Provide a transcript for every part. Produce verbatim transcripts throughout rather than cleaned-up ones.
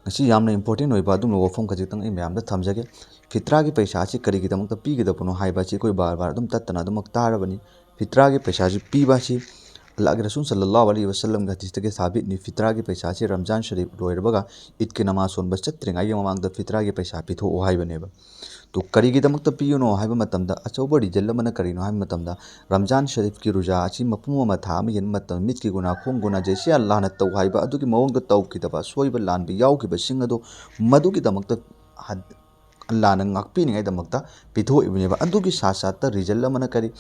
ꯉꯁꯤ ꯌꯥꯝꯅ important ꯑꯣꯏꯕ ꯑꯗꯨꯒꯨꯝꯂꯕ ꯋꯥꯐꯝ ꯈꯖꯤꯛꯇꯪ ꯑꯩ ꯃꯌꯥꯝꯗ ꯊꯝꯖꯒꯦ꯫ ꯐꯤꯇ꯭ꯔꯥꯒꯤ ꯄꯩꯁꯥ ꯑꯁꯤ ꯀꯔꯤꯒꯤꯗꯃꯛꯇ ꯄꯤꯒꯗꯕꯅꯣ ꯍꯥꯏꯕ ꯑꯁꯤ ꯑꯩꯈꯣꯏ ꯕꯥꯔ ꯕꯥꯔ ꯑꯗꯨꯝ ꯇꯠꯇꯅ ꯑꯗꯨꯃꯛ ꯇꯥꯔꯕꯅꯤ꯫ ꯐꯤꯇ꯭ꯔꯥꯒꯤ ꯄꯩꯁꯥꯁꯤ ꯄꯤꯕ ꯑꯁꯤ ꯑꯜꯂꯥꯍꯒꯤ ꯔꯁꯨꯜ ꯁꯜꯂꯜꯂꯥꯍꯨ ꯑꯂꯩꯍꯤ ꯋꯁꯜꯂꯝꯒꯤ ꯍꯗꯤꯁꯇꯒꯤ ꯁꯥꯕꯤꯠꯅꯤ꯫ ꯐꯤꯇ꯭ꯔꯥꯒꯤ ꯄꯩꯁꯥꯁꯤ ꯔꯝꯖꯥꯟ ꯁꯔꯤꯐ ꯂꯣꯏꯔꯕꯒ ꯏꯗꯀꯤ ꯅꯃꯥꯖ ꯁꯣꯟꯕ ꯆꯠꯇ꯭ꯔꯤꯉꯩꯒꯤ ꯃꯃꯥꯡꯗ ꯐꯤꯇ꯭ꯔꯥꯒꯤ ꯄꯩꯁꯥ ꯄꯤꯊꯣꯛꯑꯣ ꯍꯥꯏꯕꯅꯦꯕ꯫ ꯇꯨ ꯀꯔꯤꯒꯤꯗꯃꯛꯇ ꯄꯤꯒꯅꯣ ꯍꯥꯏꯕ ꯃꯇꯝꯗ, ꯑꯆꯧꯕ reason ꯑꯃꯅ ꯀꯔꯤꯅꯣ ꯍꯥꯏꯕ ꯃꯇꯝꯗ, ꯔꯝꯖꯥꯟ ꯁꯔꯤꯐꯀꯤ ꯔꯨꯖꯥ ꯑꯁꯤ ꯃꯄꯨꯡ ꯑꯃ ꯊꯥ ꯑꯃ ꯍꯦꯟꯕ ꯃꯇꯝꯗ ꯃꯤꯠꯀꯤ ꯒꯨꯅꯥ, ꯈꯣꯡ ꯒꯨꯅꯥ, ꯖꯩꯁꯦ ꯑꯜꯂꯥꯍꯅ ꯇꯧ ꯍꯥꯏꯕ ꯑꯗꯨꯒꯤ ꯃꯑꯣꯡꯗ ꯇꯧꯈꯤꯗꯕ, ꯑꯁꯣꯏꯕ ꯂꯥꯟꯕ ꯌꯥꯎꯈꯤꯕꯁꯤꯡ ꯑꯗꯨ ꯃꯗꯨꯒꯤꯗꯃꯛꯇ ꯍꯟ-, ꯑꯜꯂꯥꯍꯅ ꯉꯥꯛꯄꯤꯅꯤꯡꯉꯥꯏꯗꯃꯛꯇ ꯄꯤꯊꯣꯛꯏꯕꯅꯦꯕ꯫ ꯑꯗꯨꯒꯤ ꯁꯥ ꯁꯥꯠꯇ reason ꯑꯃꯅ ꯀꯔꯤ?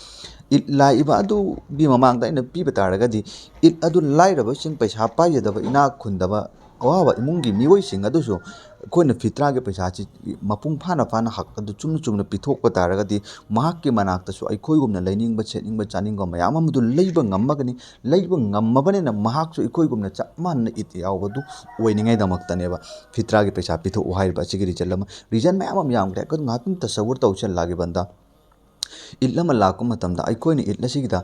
ꯏꯗ ꯂꯥꯛꯏꯕ ꯑꯗꯨꯒꯤ ꯃꯃꯥꯡꯗ ꯑꯩꯅ ꯄꯤꯕ ꯇꯥꯔꯒꯗꯤ, ꯏꯗ ꯑꯗꯨ ꯂꯥꯏꯔꯕꯁꯤꯡ, ꯄꯩꯁꯥ ꯄꯥꯏꯖꯗꯕ, ꯏꯅꯥꯛ ꯈꯨꯟꯗꯕ, ꯑꯋꯥꯕ ꯏꯃꯨꯡꯒꯤ ꯃꯤꯑꯣꯏꯁꯤꯡ ꯑꯗꯨꯁꯨ ꯑꯩꯈꯣꯏꯅ ꯐꯤꯇ꯭ꯔꯥꯒꯤ ꯄꯩꯁꯥꯁꯤ ꯃꯄꯨꯡ ꯐꯥꯅ ꯐꯥꯅ ꯍꯛ ꯑꯗꯨ ꯆꯨꯝꯅ ꯆꯨꯝꯅ ꯄꯤꯊꯣꯛꯄ ꯇꯥꯔꯒꯗꯤ, ꯃꯍꯥꯛꯀꯤ ꯃꯅꯥꯛꯇꯁꯨ ꯑꯩꯈꯣꯏꯒꯨꯝꯅ ꯂꯩꯅꯤꯡꯕ, ꯁꯦꯠꯅꯤꯡꯕ, ꯆꯥꯅꯤꯡꯕ ꯃꯌꯥꯝ ꯑꯃꯗꯨ ꯂꯩꯕ ꯉꯝꯃꯒꯅꯤ꯫ ꯂꯩꯕ ꯉꯝꯃꯕꯅꯤꯅ ꯃꯍꯥꯛꯁꯨ ꯑꯩꯈꯣꯏꯒꯨꯝꯅ ꯆꯞ ꯃꯥꯟꯅꯅ ꯏꯗ ꯌꯥꯎꯕꯗꯨ ꯑꯣꯏꯅꯤꯡꯉꯥꯏꯗꯃꯛꯇꯅꯦꯕ ꯐꯤꯇ꯭ꯔꯥꯒꯤ ꯄꯩꯁꯥ ꯄꯤꯊꯣꯛꯎ ꯍꯥꯏꯔꯤꯕ ꯑꯁꯤꯒꯤ reason ꯑꯃ꯫ Reason ꯃꯌꯥꯝ ꯑꯃ ꯌꯥꯝꯈ꯭ꯔꯦ, ꯑꯩꯈꯣꯏ ꯉꯥꯏꯍꯥꯛꯇꯪ ꯇꯁꯧꯋꯔ ꯇꯧꯁꯦ ꯑꯜꯂꯥꯍꯒꯤ ꯕꯟꯗꯥ꯫ ꯏꯗ ꯑꯃ ꯂꯥꯛꯄ ꯃꯇꯝꯗ ꯑꯩꯈꯣꯏꯅ ꯏꯗ ꯑꯁꯤꯒꯤꯗ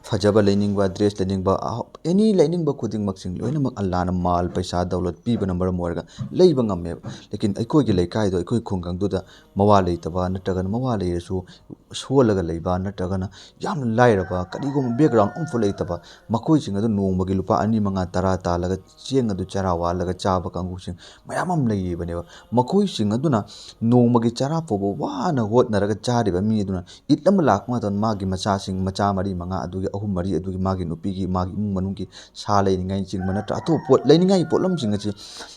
ꯐꯖꯕ ꯂꯩꯅꯤꯡꯕ, dress ꯂꯩꯅꯤꯡꯕ, ꯑꯍ-, any ꯂꯩꯅꯤꯡꯕ ꯈꯨꯗꯤꯡꯃꯛꯁꯤꯡ ꯂꯣꯏꯅꯃꯛ ꯑꯜꯂꯥꯍꯅ ꯃꯥꯜ, ꯄꯩꯁꯥ, ꯗꯧꯂꯠ ꯄꯤꯕꯅ ꯃꯔꯝ ꯑꯣꯏꯔꯒ ꯂꯩꯕ ꯉꯝꯃꯦꯕ꯫ ꯂꯦꯀꯤꯟ ꯑꯩꯈꯣꯏꯒꯤ ꯂꯩꯀꯥꯏꯗꯣ, ꯑꯩꯈꯣꯏ ꯈꯨꯡꯒꯪꯗꯨꯗ ꯃꯋꯥ ꯂꯩꯇꯕ ꯅꯠꯇ꯭ꯔꯒꯅ ꯃꯋꯥ ꯂꯩꯔꯁꯨ ꯁꯣꯜꯂꯒ ꯂꯩꯕ ꯅꯠꯇ꯭ꯔꯒꯅ ꯌꯥꯝꯅ ꯂꯥꯏꯔꯕ, ꯀꯔꯤꯒꯨꯝꯕ background ꯑꯃꯐꯥꯎ ꯂꯩꯇꯕ, ꯃꯈꯣꯏꯁꯤꯡ ꯑꯗꯨ ꯅꯣꯡꯃꯒꯤ ꯂꯨꯄꯥ ꯑꯅꯤ, ꯃꯉꯥ, ꯇꯔꯥ ꯇꯥꯜꯂꯒ ꯆꯦꯡ ꯑꯗꯨ ꯆꯔꯥ ꯋꯥꯜꯂꯒ ꯆꯥꯕ ꯀꯥꯡꯕꯨꯁꯤꯡ ꯃꯌꯥꯝ ꯑꯃ ꯂꯩꯔꯤꯕꯅꯦꯕ꯫ ꯃꯈꯣꯏꯁꯤꯡ ꯑꯗꯨꯅ ꯅꯣꯡꯃꯒꯤ ꯆꯔꯥ ꯐꯥꯎꯕ ꯋꯥꯅ ꯍꯣꯠꯅꯔꯒ ꯆꯥꯔꯤꯕ ꯃꯤ ꯑꯗꯨꯅ ꯏꯗ ꯑꯃ ꯂꯥꯛꯄ ꯃꯇꯝꯗ ꯃꯥꯒꯤ ꯃꯆꯥꯁꯤꯡ, ꯃꯆꯥ ꯃꯔꯤ ꯃꯉꯥ ꯑꯗꯨꯒꯤ, ꯑꯍꯨꯝ ꯃꯔꯤ ꯑꯗꯨꯒꯤ, ꯃꯥꯒꯤ ꯅꯨꯄꯤꯒꯤ, ꯃꯥꯒꯤ ꯏꯃꯨꯡ ꯃꯅꯨꯡꯒꯤ ꯁꯥ ꯂꯩꯅꯤꯡꯉꯥꯏꯅꯆꯤꯡꯕ ꯅꯠꯇ꯭ꯔ ꯑꯇꯣꯞꯄ ꯄꯣꯠ ꯂꯩꯅꯤꯡꯉꯥꯏ ꯄꯣꯠꯂꯝꯁꯤꯡ ꯑꯁꯤ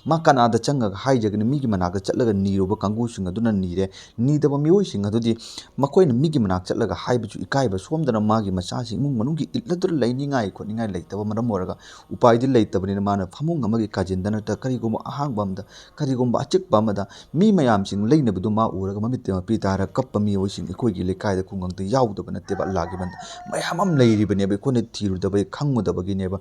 ꯃꯥ ꯀꯅꯥꯗ ꯆꯪꯉꯒ ꯍꯥꯏꯖꯒꯅꯤ? ꯃꯤꯒꯤ ꯃꯅꯥꯛꯇ ꯆꯠꯂꯒ ꯅꯤꯔꯨꯕ ꯀꯥꯡꯕꯨꯁꯤꯡ ꯑꯗꯨꯅ ꯅꯤꯔꯦ꯫ ꯅꯤꯗꯕ ꯃꯤꯑꯣꯏꯁꯤꯡ ꯑꯗꯨꯗꯤ ꯃꯈꯣꯏꯅ ꯃꯤꯒꯤ ꯃꯅꯥꯛ ꯆꯠꯂꯒ ꯍꯥꯏꯕꯁꯨ ꯏꯀꯥꯏꯕ, ꯁꯣꯝꯗꯅ ꯃꯥꯒꯤ ꯃꯆꯥꯁꯤꯡ, ꯏꯃꯨꯡ ꯃꯅꯨꯡꯒꯤ ꯏꯗ ꯑꯗꯨ ꯂꯩꯅꯤꯡꯉꯥꯏ ꯈꯣꯠꯅꯤꯡꯉꯥꯏ ꯂꯩꯇꯕ ꯃꯔꯝ ꯑꯣꯏꯔꯒ ꯎꯄꯥꯏꯗꯤ ꯂꯩꯇꯕꯅꯤꯅ ꯃꯥꯅ ꯐꯃꯨꯡ ꯑꯃꯒꯤ ꯀꯥꯆꯤꯟꯗ ꯅꯠꯇ꯭ꯔ ꯀꯔꯤꯒꯨꯝꯕ ꯑꯍꯥꯡꯕ ꯑꯃꯗ, ꯀꯔꯤꯒꯨꯝꯕ ꯑꯆꯤꯛꯄ ꯑꯃꯗ ꯃꯤ ꯃꯌꯥꯝꯁꯤꯡ ꯂꯩꯅꯕꯗꯨ ꯃꯥ ꯎꯔꯒ ꯃꯃꯤꯠꯇ ꯃꯄꯤ ꯇꯥꯔ ꯀꯞꯄ ꯃꯤꯑꯣꯏꯁꯤꯡ ꯑꯩꯈꯣꯏꯒꯤ ꯂꯩꯀꯥꯏꯗ, ꯈꯨꯡꯒꯪꯗ ꯌꯥꯎꯗꯕ ꯅꯠꯇꯦꯕ, ꯑꯜꯂꯥꯍꯒꯤ ꯕꯟꯗꯥ꯫ ꯃꯌꯥꯝ ꯑꯃ ꯂꯩꯔꯤ꯫ ꯂꯩꯕꯅꯦꯕ, ꯑꯩꯈꯣꯏꯅ ꯊꯤꯔꯨꯗꯕꯒꯤ, ꯈꯪꯉꯨꯗꯕꯒꯤꯅꯦꯕ꯫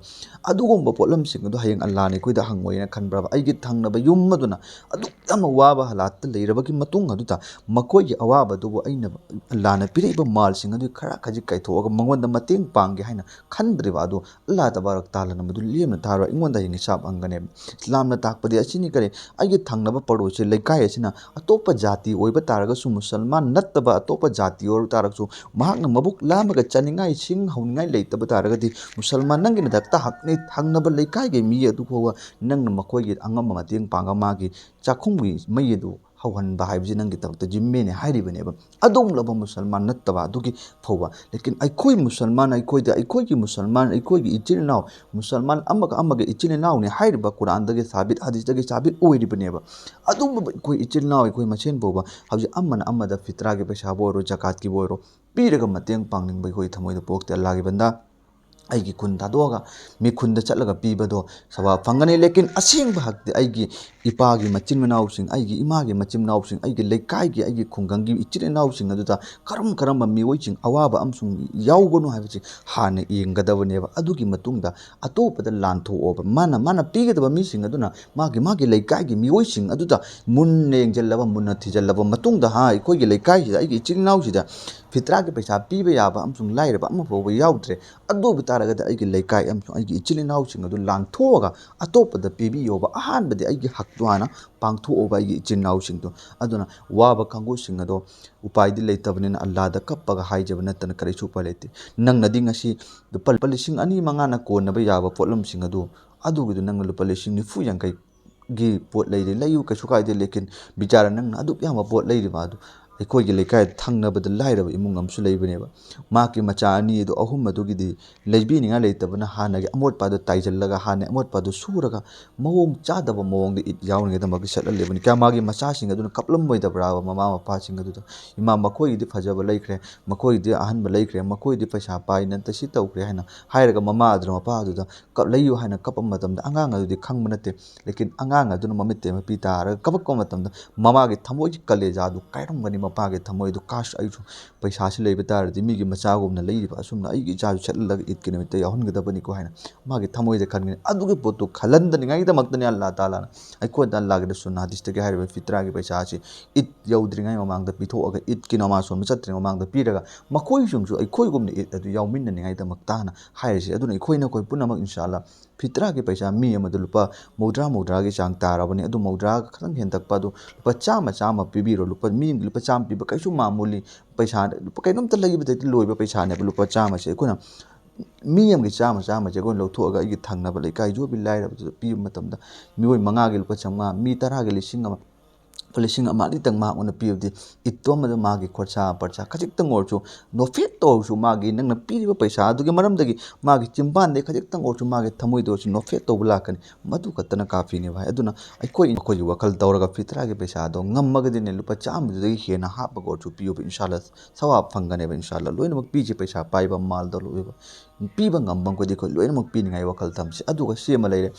ꯑꯗꯨꯒꯨꯝꯕ ꯄꯣꯠꯂꯝꯁꯤꯡ ꯑꯗꯨ ꯍꯌꯦꯡ ꯑꯜꯂꯥꯅ ꯑꯩꯈꯣꯏꯗ ꯍꯪꯉꯣꯏꯅ ꯈꯟꯕ꯭ꯔꯕ? ꯑꯩꯒꯤ ꯊꯪꯅꯕ ꯌꯨꯝ ꯑꯗꯨꯅ ꯑꯗꯨꯛ ꯌꯥꯝꯅ ꯋꯥꯕ ꯍꯥꯂꯥꯠꯇ ꯂꯩꯔꯕꯒꯤ ꯃꯇꯨꯡ ꯑꯗꯨꯗ ꯃꯈꯣꯏꯒꯤ ꯑꯋꯥꯕꯗꯨꯕꯨ ꯑꯩꯅ, ꯑꯜꯂꯥꯅ ꯄꯤꯔꯛꯏꯕ ꯃꯥꯜꯁꯤꯡ ꯑꯗꯨ ꯈꯔ ꯈꯖꯤꯛ ꯀꯥꯏꯊꯣꯛꯑꯒ ꯃꯉꯣꯟꯗ ꯃꯇꯦꯡ ꯄꯥꯡꯒꯦ ꯍꯥꯏꯅ ꯈꯟꯗ꯭ꯔꯤꯕ ꯑꯗꯨ, ꯑꯜꯂꯥ ꯇꯕꯥꯔꯛ ꯇꯥꯂꯥꯅ ꯃꯗꯨ ꯂꯦꯝꯅ ꯊꯥꯔꯣꯏ, ꯑꯩꯉꯣꯟꯗ ꯍꯌꯦꯡ ꯍꯤꯁꯥꯕ ꯍꯪꯒꯅꯦꯕ꯫ ꯏꯁꯂꯥꯝꯅ ꯇꯥꯛꯄꯗꯤ ꯑꯁꯤꯅꯤ ꯀꯔꯤ? ꯑꯩꯒꯤ ꯊꯪꯅꯕ ꯄꯔꯣꯁꯤ ꯂꯩꯀꯥꯏ ꯑꯁꯤꯅ ꯑꯇꯣꯞꯄ ꯖꯥꯇꯤ ꯑꯣꯏꯕ ꯇꯥꯔꯒꯁꯨ, ꯃꯨꯁꯜꯃꯥꯟ ꯅꯠꯇꯕ ꯑꯇꯣꯞꯄ ꯖꯥꯇꯤ ꯑꯣꯏꯕ ꯇꯥꯔꯒꯁꯨ, ꯃꯍꯥꯛꯅ ꯃꯕꯨꯛ ꯂꯥꯝꯃꯒ ꯆꯥꯅꯤꯡꯉꯥꯏ ꯁꯤꯡ ꯍꯧꯅꯤꯡꯉꯥꯏ ꯂꯩꯇꯕ ꯇꯥꯔꯒꯗꯤ, ꯃꯨꯁꯜꯃꯥꯟ ꯅꯪꯒꯤ ꯅꯊꯛꯇ ꯍꯛꯅꯩ ꯊꯪꯅꯕ ꯂꯩꯀꯥꯏꯒꯤ ꯃꯤ ꯑꯗꯨ ꯐꯥꯎꯕ ꯅꯪꯅ ꯃꯈꯣꯏꯒꯤ ꯑꯉꯝꯕ ꯃꯇꯦꯡ ꯄꯥꯡꯉꯒ ꯃꯥꯒꯤ ꯆꯥꯛꯈꯨꯝꯒꯤ ꯃꯩ ꯑꯗꯨ ꯍꯧꯍꯟꯕ ꯍꯥꯏꯕꯁꯤ ꯅꯪꯒꯤꯗꯃꯛꯇ ꯖꯤꯝꯃꯦꯅꯤ ꯍꯥꯏꯔꯤꯕꯅꯦꯕ꯫ ꯑꯗꯨꯒꯨꯝꯂꯕ ꯃꯨꯁꯜꯃꯥꯟ ꯅꯠꯇꯕ ꯑꯗꯨꯒꯤ ꯐꯥꯎꯕ, ꯂꯦꯀꯤꯟ ꯑꯩꯈꯣꯏ ꯃꯨꯁꯜꯃꯥꯟ, ꯑꯩꯈꯣꯏꯗ, ꯑꯩꯈꯣꯏꯒꯤ ꯃꯨꯁꯜꯃꯥꯟ, ꯑꯩꯈꯣꯏꯒꯤ ꯏꯆꯤꯜ ꯏꯅꯥꯎ, ꯃꯨꯁꯜꯃꯥꯟ ꯑꯃꯒ ꯑꯃꯒ ꯏꯆꯤꯜ ꯏꯅꯥꯎꯅꯤ ꯍꯥꯏꯔꯤꯕ ꯀꯨꯔꯥꯟꯗꯒꯤ ꯁꯥꯕꯤꯠ, ꯍꯗꯤꯁꯇꯒꯤ ꯁꯥꯕꯤꯠ ꯑꯣꯏꯔꯤꯕꯅꯦꯕ꯫ ꯑꯗꯨꯒꯨꯝꯕ ꯑꯩꯈꯣꯏ ꯏꯆꯤꯜ ꯏꯅꯥꯎ ꯑꯩꯈꯣꯏ ꯃꯁꯦꯟ ꯐꯥꯎꯕ ꯍꯧꯖꯤꯛ ꯑꯃꯅ ꯑꯃꯗ ꯐꯤꯇ꯭ꯔꯥꯒꯤ ꯄꯩꯁꯥꯕꯨ ꯑꯣꯏꯔꯣ, ꯖꯀꯥꯠꯀꯤꯕꯨ ꯑꯣꯏꯔꯣ, ꯄꯤꯔꯒ ꯃꯇꯦꯡ ꯄꯥꯡꯅꯤꯡꯕ ꯑꯩꯈꯣꯏ ꯊꯃꯣꯏꯗ ꯄꯣꯛꯇꯦ꯫ ꯑꯜꯂꯥꯒꯤ ꯕꯟꯗꯥ, ꯑꯩꯒꯤ ꯈꯨꯟ ꯊꯥꯗꯣꯛꯑꯒ ꯃꯤ ꯈꯨꯟꯗ ꯆꯠꯂꯒ ꯄꯤꯕꯗꯣ ꯁꯋꯥꯕ ꯐꯪꯒꯅꯤ꯫ ꯂꯦꯀꯤꯟ ꯑꯁꯦꯡꯕ ꯍꯛꯇꯤ ꯑꯩꯒꯤ ꯏꯄꯥꯒꯤ ꯃꯆꯤꯟ ꯃꯅꯥꯎꯁꯤꯡ, ꯑꯩꯒꯤ ꯏꯃꯥꯒꯤ ꯃꯆꯤꯟ ꯃꯅꯥꯎꯁꯤꯡ, ꯑꯩꯒꯤ ꯂꯩꯀꯥꯏꯒꯤ, ꯑꯩꯒꯤ ꯈꯨꯡꯒꯪꯒꯤ ꯏꯆꯤꯜ ꯏꯅꯥꯎꯁꯤꯡ ꯑꯗꯨꯗ ꯀꯔꯝ ꯀꯔꯝꯕ ꯃꯤꯑꯣꯏꯁꯤꯡ ꯑꯋꯥꯕ ꯑꯃꯁꯨꯡ ꯌꯥꯎꯕꯅꯣ ꯍꯥꯏꯕꯁꯤ ꯍꯥꯟꯅ ꯌꯦꯡꯒꯗꯕꯅꯦꯕ꯫ ꯑꯗꯨꯒꯤ ꯃꯇꯨꯡꯗ ꯑꯇꯣꯞꯄꯗ ꯂꯥꯟꯊꯣꯛꯑꯣꯕ꯫ ꯃꯥꯅ, ꯃꯥꯅ ꯄꯤꯒꯗꯕ ꯃꯤꯁꯤꯡ ꯑꯗꯨꯅ ꯃꯥꯒꯤ, ꯃꯥꯒꯤ ꯂꯩꯀꯥꯏꯒꯤ ꯃꯤꯑꯣꯏꯁꯤꯡ ꯑꯗꯨꯗ ꯃꯨꯟꯅ ꯌꯦꯡꯁꯤꯜꯂꯕ, ꯃꯨꯟꯅ ꯊꯤꯖꯤꯜꯂꯕ ꯃꯇꯨꯡꯗ, ꯍꯥ, ꯑꯩꯈꯣꯏꯒꯤ ꯂꯩꯀꯥꯏꯁꯤꯗ, ꯑꯩꯒꯤ ꯏꯆꯤꯜ ꯏꯅꯥꯎꯁꯤꯗ ꯐꯤꯇ꯭ꯔꯥꯒꯤ ꯄꯩꯁꯥ ꯄꯤꯕ ꯌꯥꯕ ꯑꯃꯁꯨꯡ ꯂꯥꯏꯔꯕ ꯑꯃ ꯐꯥꯎꯕ ꯌꯥꯎꯗ꯭ꯔꯦ꯫ ꯑꯗꯨ ꯑꯣꯏꯕ ꯇꯥꯔꯒꯗꯤ ꯑꯩꯒꯤ ꯂꯩꯀꯥꯏ ꯑꯃꯁꯨꯡ ꯑꯩꯒꯤ ꯏꯆꯤꯜ ꯏꯅꯥꯎꯁꯤꯡ ꯑꯗꯨ ꯂꯥꯟꯊꯣꯛꯑꯒ ꯑꯇꯣꯞꯄꯗ ꯄꯤꯕꯤꯌꯣꯕ꯫ ꯑꯍꯥꯟꯕꯗꯤ ꯑꯩꯒꯤ ꯍꯛꯇꯨ ꯍꯥꯟꯅ ꯄꯥꯡꯊꯣꯛꯑꯣꯕ, ꯑꯩꯒꯤ ꯏꯆꯤꯜ ꯏꯅꯥꯎꯁꯤꯡꯗꯣ꯫ ꯑꯗꯨꯅ ꯋꯥꯕ ꯀꯥꯡꯕꯨꯁꯤꯡ ꯑꯗꯣ ꯎꯄꯥꯏꯗꯤ ꯂꯩꯇꯕꯅꯤꯅ ꯑꯜꯂꯥꯗ ꯀꯞꯄꯒ ꯍꯥꯏꯖꯕ ꯅꯠꯇꯅ ꯀꯔꯤꯁꯨ ꯎꯄꯥꯏ ꯂꯩꯇꯦ꯫ ꯅꯪꯅꯗꯤ ꯉꯁꯤ ꯂꯨꯄꯥ, ꯂꯨꯄꯥ ꯂꯤꯁꯤꯡ ꯑꯅꯤ ꯃꯉꯥꯅ ꯀꯣꯟꯅꯕ ꯌꯥꯕ ꯄꯣꯠꯂꯝꯁꯤꯡ ꯑꯗꯨ, ꯑꯗꯨꯒꯤꯗꯨ ꯅꯪꯅ ꯂꯨꯄꯥ ꯂꯤꯁꯤꯡ ꯅꯤꯐꯨ ꯌꯥꯡꯈꯩ ꯒꯤ ꯄꯣꯠ ꯂꯩꯔꯦ, ꯂꯩꯌꯨ, ꯀꯩꯁꯨ ꯀꯥꯏꯗꯦ꯫ ꯂꯦꯀꯤꯟ ꯕꯤꯆꯥꯔꯥ, ꯅꯪꯅ ꯑꯗꯨꯛ ꯌꯥꯝꯕ ꯄꯣꯠ ꯂꯩꯔꯤꯕ ꯑꯗꯨ, ꯑꯩꯈꯣꯏꯒꯤ ꯂꯩꯀꯥꯏꯗ ꯊꯪꯅꯕꯗ ꯂꯥꯏꯔꯕ ꯏꯃꯨꯡ ꯑꯃꯁꯨ ꯂꯩꯕꯅꯦꯕ꯫ ꯃꯍꯥꯛꯀꯤ ꯃꯆꯥ ꯑꯅꯤ ꯑꯗꯨ, ꯑꯍꯨꯝ ꯑꯗꯨꯒꯤꯗꯤ ꯂꯩꯕꯤꯅꯤꯡꯉꯥꯏ ꯂꯩꯇꯕꯅ ꯍꯥꯟꯅꯒꯤ ꯑꯃꯣꯠꯄ ꯑꯗꯨ ꯇꯥꯏꯁꯤꯜꯂꯒ, ꯍꯥꯟꯅꯒꯤ ꯑꯃꯣꯠꯄ ꯑꯗꯨ ꯁꯨꯔꯒ ꯃꯑꯣꯡ ꯆꯥꯗꯕ ꯃꯑꯣꯡꯗ ꯏꯗ ꯌꯥꯎꯅꯤꯡꯉꯥꯏꯗꯃꯛꯇ ꯁꯦꯠꯍꯜꯂꯤꯕꯅꯤ꯫ ꯀꯌꯥ ꯃꯥꯒꯤ ꯃꯆꯥꯁꯤꯡ ꯑꯗꯨꯅ ꯀꯞꯂꯝꯃꯣꯏꯗꯕ꯭ꯔꯥꯕ, ꯃꯃꯥ ꯃꯄꯥꯁꯤꯡ ꯑꯗꯨꯗ? "ꯏꯃꯥ, ꯃꯈꯣꯏꯒꯤꯗꯤ ꯐꯖꯕ ꯂꯩꯈ꯭ꯔꯦ, ꯃꯈꯣꯏꯒꯤꯗꯤ ꯑꯍꯟꯕ ꯂꯩꯈ꯭ꯔꯦ, ꯃꯈꯣꯏꯒꯤꯗꯤ ꯄꯩꯁꯥ ꯄꯥꯏ, ꯅꯠꯇ ꯁꯤ ꯇꯧꯈ꯭ꯔꯦ" ꯍꯥꯏꯅ ꯍꯥꯏꯔꯒ ꯃꯃꯥ ꯑꯗꯨꯅ ꯃꯄꯥ ꯑꯗꯨꯗ ꯀꯞ-, ꯂꯩꯌꯨ ꯍꯥꯏꯅ ꯀꯞꯄ ꯃꯇꯝꯗ ꯑꯉꯥꯡ ꯑꯗꯨꯗꯤ ꯈꯪꯕ ꯅꯠꯇꯦ꯫ ꯂꯦꯀꯤꯟ ꯑꯉꯥꯡ ꯑꯗꯨꯅ ꯃꯃꯤꯠꯇꯩ ꯃꯄꯤ ꯇꯥꯔꯒ ꯀꯞꯄꯛꯄ ꯃꯇꯝꯗ ꯃꯃꯥꯒꯤ ꯊꯃꯣꯏꯒꯤ ꯀꯂꯦꯖꯥꯗꯨ ꯀꯥꯏꯔꯝꯒꯅꯤ꯫ ꯃꯄꯥꯒꯤ ꯊꯃꯣꯏꯗꯣ, "ꯀꯥꯁ, ꯑꯩꯁꯨ ꯄꯩꯁꯥꯁꯤ ꯂꯩꯕ ꯇꯥꯔꯗꯤ ꯃꯤꯒꯤ ꯃꯆꯥꯒꯨꯝꯅ ꯂꯩꯔꯤꯕ ꯑꯁꯨꯝꯅ ꯑꯩꯒꯤ ꯏꯆꯥꯁꯨ ꯁꯦꯠꯍꯜꯂꯒ ꯏꯗꯀꯤ ꯅꯨꯃꯤꯠꯇ ꯌꯥꯎꯍꯟꯒꯗꯕꯅꯤꯀꯣ" ꯍꯥꯏꯅ ꯃꯥꯒꯤ ꯊꯃꯣꯏꯗ ꯈꯟꯒꯅꯤ꯫ ꯑꯗꯨꯒꯤ ꯄꯣꯠꯇꯨ ꯈꯜꯍꯟꯗꯅꯤꯡꯉꯥꯏꯒꯤꯗꯃꯛꯇꯅꯤ ꯑꯜꯂꯥ ꯇꯥꯂꯥꯅ ꯑꯩꯈꯣꯏꯗ ꯑꯜꯂꯥꯒꯤ ꯔꯁꯨꯜꯅ ꯍꯗꯤꯁꯇꯒꯤ ꯍꯥꯏꯔꯤꯕ ꯐꯤꯇ꯭ꯔꯥꯒꯤ ꯄꯩꯁꯥ ꯑꯁꯤ ꯏꯗ ꯌꯧꯗ꯭ꯔꯤꯉꯩ ꯃꯃꯥꯡꯗ ꯄꯤꯊꯣꯛꯑꯒ, ꯏꯗꯀꯤ ꯅꯃꯥꯖ ꯁꯣꯟꯕ ꯆꯠꯇ꯭ꯔꯤꯉꯩ ꯃꯃꯥꯡꯗ ꯄꯤꯔꯒ, ꯃꯈꯣꯏꯁꯨ ꯑꯩꯈꯣꯏꯒꯨꯝꯅ ꯏꯗ ꯑꯗꯨ ꯌꯥꯎꯃꯤꯟꯅꯅꯤꯡꯉꯥꯏꯗꯃꯛꯇ ꯍꯥꯏꯅ ꯍꯥꯏꯔꯤꯁꯦ꯫ ꯑꯗꯨꯅ ꯑꯩꯈꯣꯏ ꯅꯈꯣꯏ ꯄꯨꯝꯅꯃꯛ ꯏꯟꯁꯥ ꯑꯜꯂꯥ ꯐꯤꯇ꯭ꯔꯥꯒꯤ ꯄꯩꯁꯥ ꯃꯤ ꯑꯃꯗ ꯂꯨꯄꯥ ꯃꯧꯗ꯭ꯔꯥ, ꯃꯧꯗ꯭ꯔꯥꯒꯤ ꯆꯥꯡ ꯇꯥꯔꯕꯅꯤ꯫ ꯑꯗꯨ ꯃꯧꯗ꯭ꯔꯥꯒ ꯈꯤꯇꯪ ꯍꯦꯟꯗꯛꯄ ꯑꯗꯨ ꯂꯨꯄꯥ ꯆꯥꯝꯃ, ꯆꯥꯝꯃ ꯄꯤꯕꯤꯔꯣ꯫ ꯂꯨꯄꯥ, ꯃꯤ ꯂꯨꯄꯥ ꯆꯥꯝꯃ ꯄꯤꯕ ꯀꯩꯁꯨ ꯃꯥꯃꯨꯂꯤ ꯄꯩꯁꯥ, ꯂꯨꯄꯥ ꯀꯩꯅꯣꯝꯇ ꯂꯩꯕꯗꯩꯗꯤ ꯂꯣꯏꯕ ꯄꯩꯁꯥꯅꯦꯕ ꯂꯨꯄꯥ ꯆꯥꯝꯃꯁꯦ꯫ ꯑꯩꯈꯣꯏꯅ ꯃꯤ ꯑꯃꯒꯤ ꯆꯥꯝꯃ, ꯆꯥꯝꯃꯁꯦ ꯑꯩꯈꯣꯏꯅ ꯂꯧꯊꯣꯛꯑꯒ ꯑꯩꯒꯤ ꯊꯪꯅꯕ ꯂꯩꯀꯥꯏ ꯌꯣꯕꯤ ꯂꯥꯏꯔꯕꯗꯨꯗ ꯄꯤꯕ ꯃꯇꯝꯗ ꯃꯤꯑꯣꯏ ꯃꯉꯥꯒꯤ ꯂꯨꯄꯥ ꯆꯥꯝꯃꯉꯥ, ꯃꯤ ꯇꯔꯥꯒꯤ ꯂꯤꯁꯤꯡ ꯑꯃ, ꯂꯨꯄꯥ ꯂꯤꯁꯤꯡ ꯑꯃ ꯑꯅꯤꯇꯪ ꯃꯍꯥꯛꯉꯣꯟꯗ ꯄꯤꯕꯗꯤ ꯏꯠꯇꯣ ꯑꯃꯗ ꯃꯥꯒꯤ ꯈꯣꯔꯁꯥ ꯄꯔꯁꯥ ꯈꯖꯤꯛꯇꯪ ꯑꯣꯏꯔꯁꯨ ꯅꯣꯐꯦꯠꯇ ꯑꯣꯏꯔꯁꯨ ꯃꯥꯒꯤ ꯅꯪꯅ ꯄꯤꯔꯤꯕ ꯄꯩꯁꯥ ꯑꯗꯨꯒꯤ ꯃꯔꯝꯗꯒꯤ ꯃꯥꯒꯤ ꯆꯤꯝꯕꯥꯟꯗꯒꯤ ꯈꯖꯤꯛꯇꯪ ꯑꯣꯏꯔꯁꯨ ꯃꯥꯒꯤ ꯊꯃꯣꯏꯗ ꯑꯣꯏꯔꯁꯨ ꯅꯣꯐꯦꯠ ꯇꯧꯕ ꯂꯥꯛꯀꯅꯤ꯫ ꯃꯗꯨ ꯈꯛꯇꯅ ꯀꯥꯐꯤꯅꯦ ꯚꯥꯏ꯫ ꯑꯗꯨꯅ ꯑꯩꯈꯣꯏ, ꯑꯩꯈꯣꯏꯒꯤ ꯋꯥꯈꯜ ꯇꯧꯔꯒ ꯐꯤꯇ꯭ꯔꯥꯒꯤ ꯄꯩꯁꯥꯗꯣ ꯉꯝꯃꯒꯗꯤꯅꯦ ꯂꯨꯄꯥ ꯆꯥꯝꯃꯗꯨꯗꯒꯤ ꯍꯦꯟꯅ ꯍꯥꯞꯄꯒ ꯑꯣꯏꯔꯁꯨ ꯄꯤꯌꯨꯕ, ꯏꯟꯁꯥꯜꯂꯥ ꯁꯋꯥꯕ ꯐꯪꯒꯅꯦꯕ ꯏꯟꯁꯥꯜꯂꯥ꯫ ꯂꯣꯏꯅꯃꯛ ꯄꯤꯁꯦ, ꯄꯩꯁꯥ ꯄꯥꯏꯕ, ꯃꯥꯜꯗ ꯂꯣꯏꯕ, ꯄꯤꯕ ꯉꯝꯕ ꯃꯈꯩꯗꯤ ꯑꯩꯈꯣꯏ ꯂꯣꯏꯅꯃꯛ ꯄꯤꯅꯤꯡꯉꯥꯏ ꯋꯥꯈꯜ ꯊꯝꯁꯤ꯫ ꯑꯗꯨꯒ ꯁꯤ ꯑꯃ ꯂꯩꯔꯦ꯫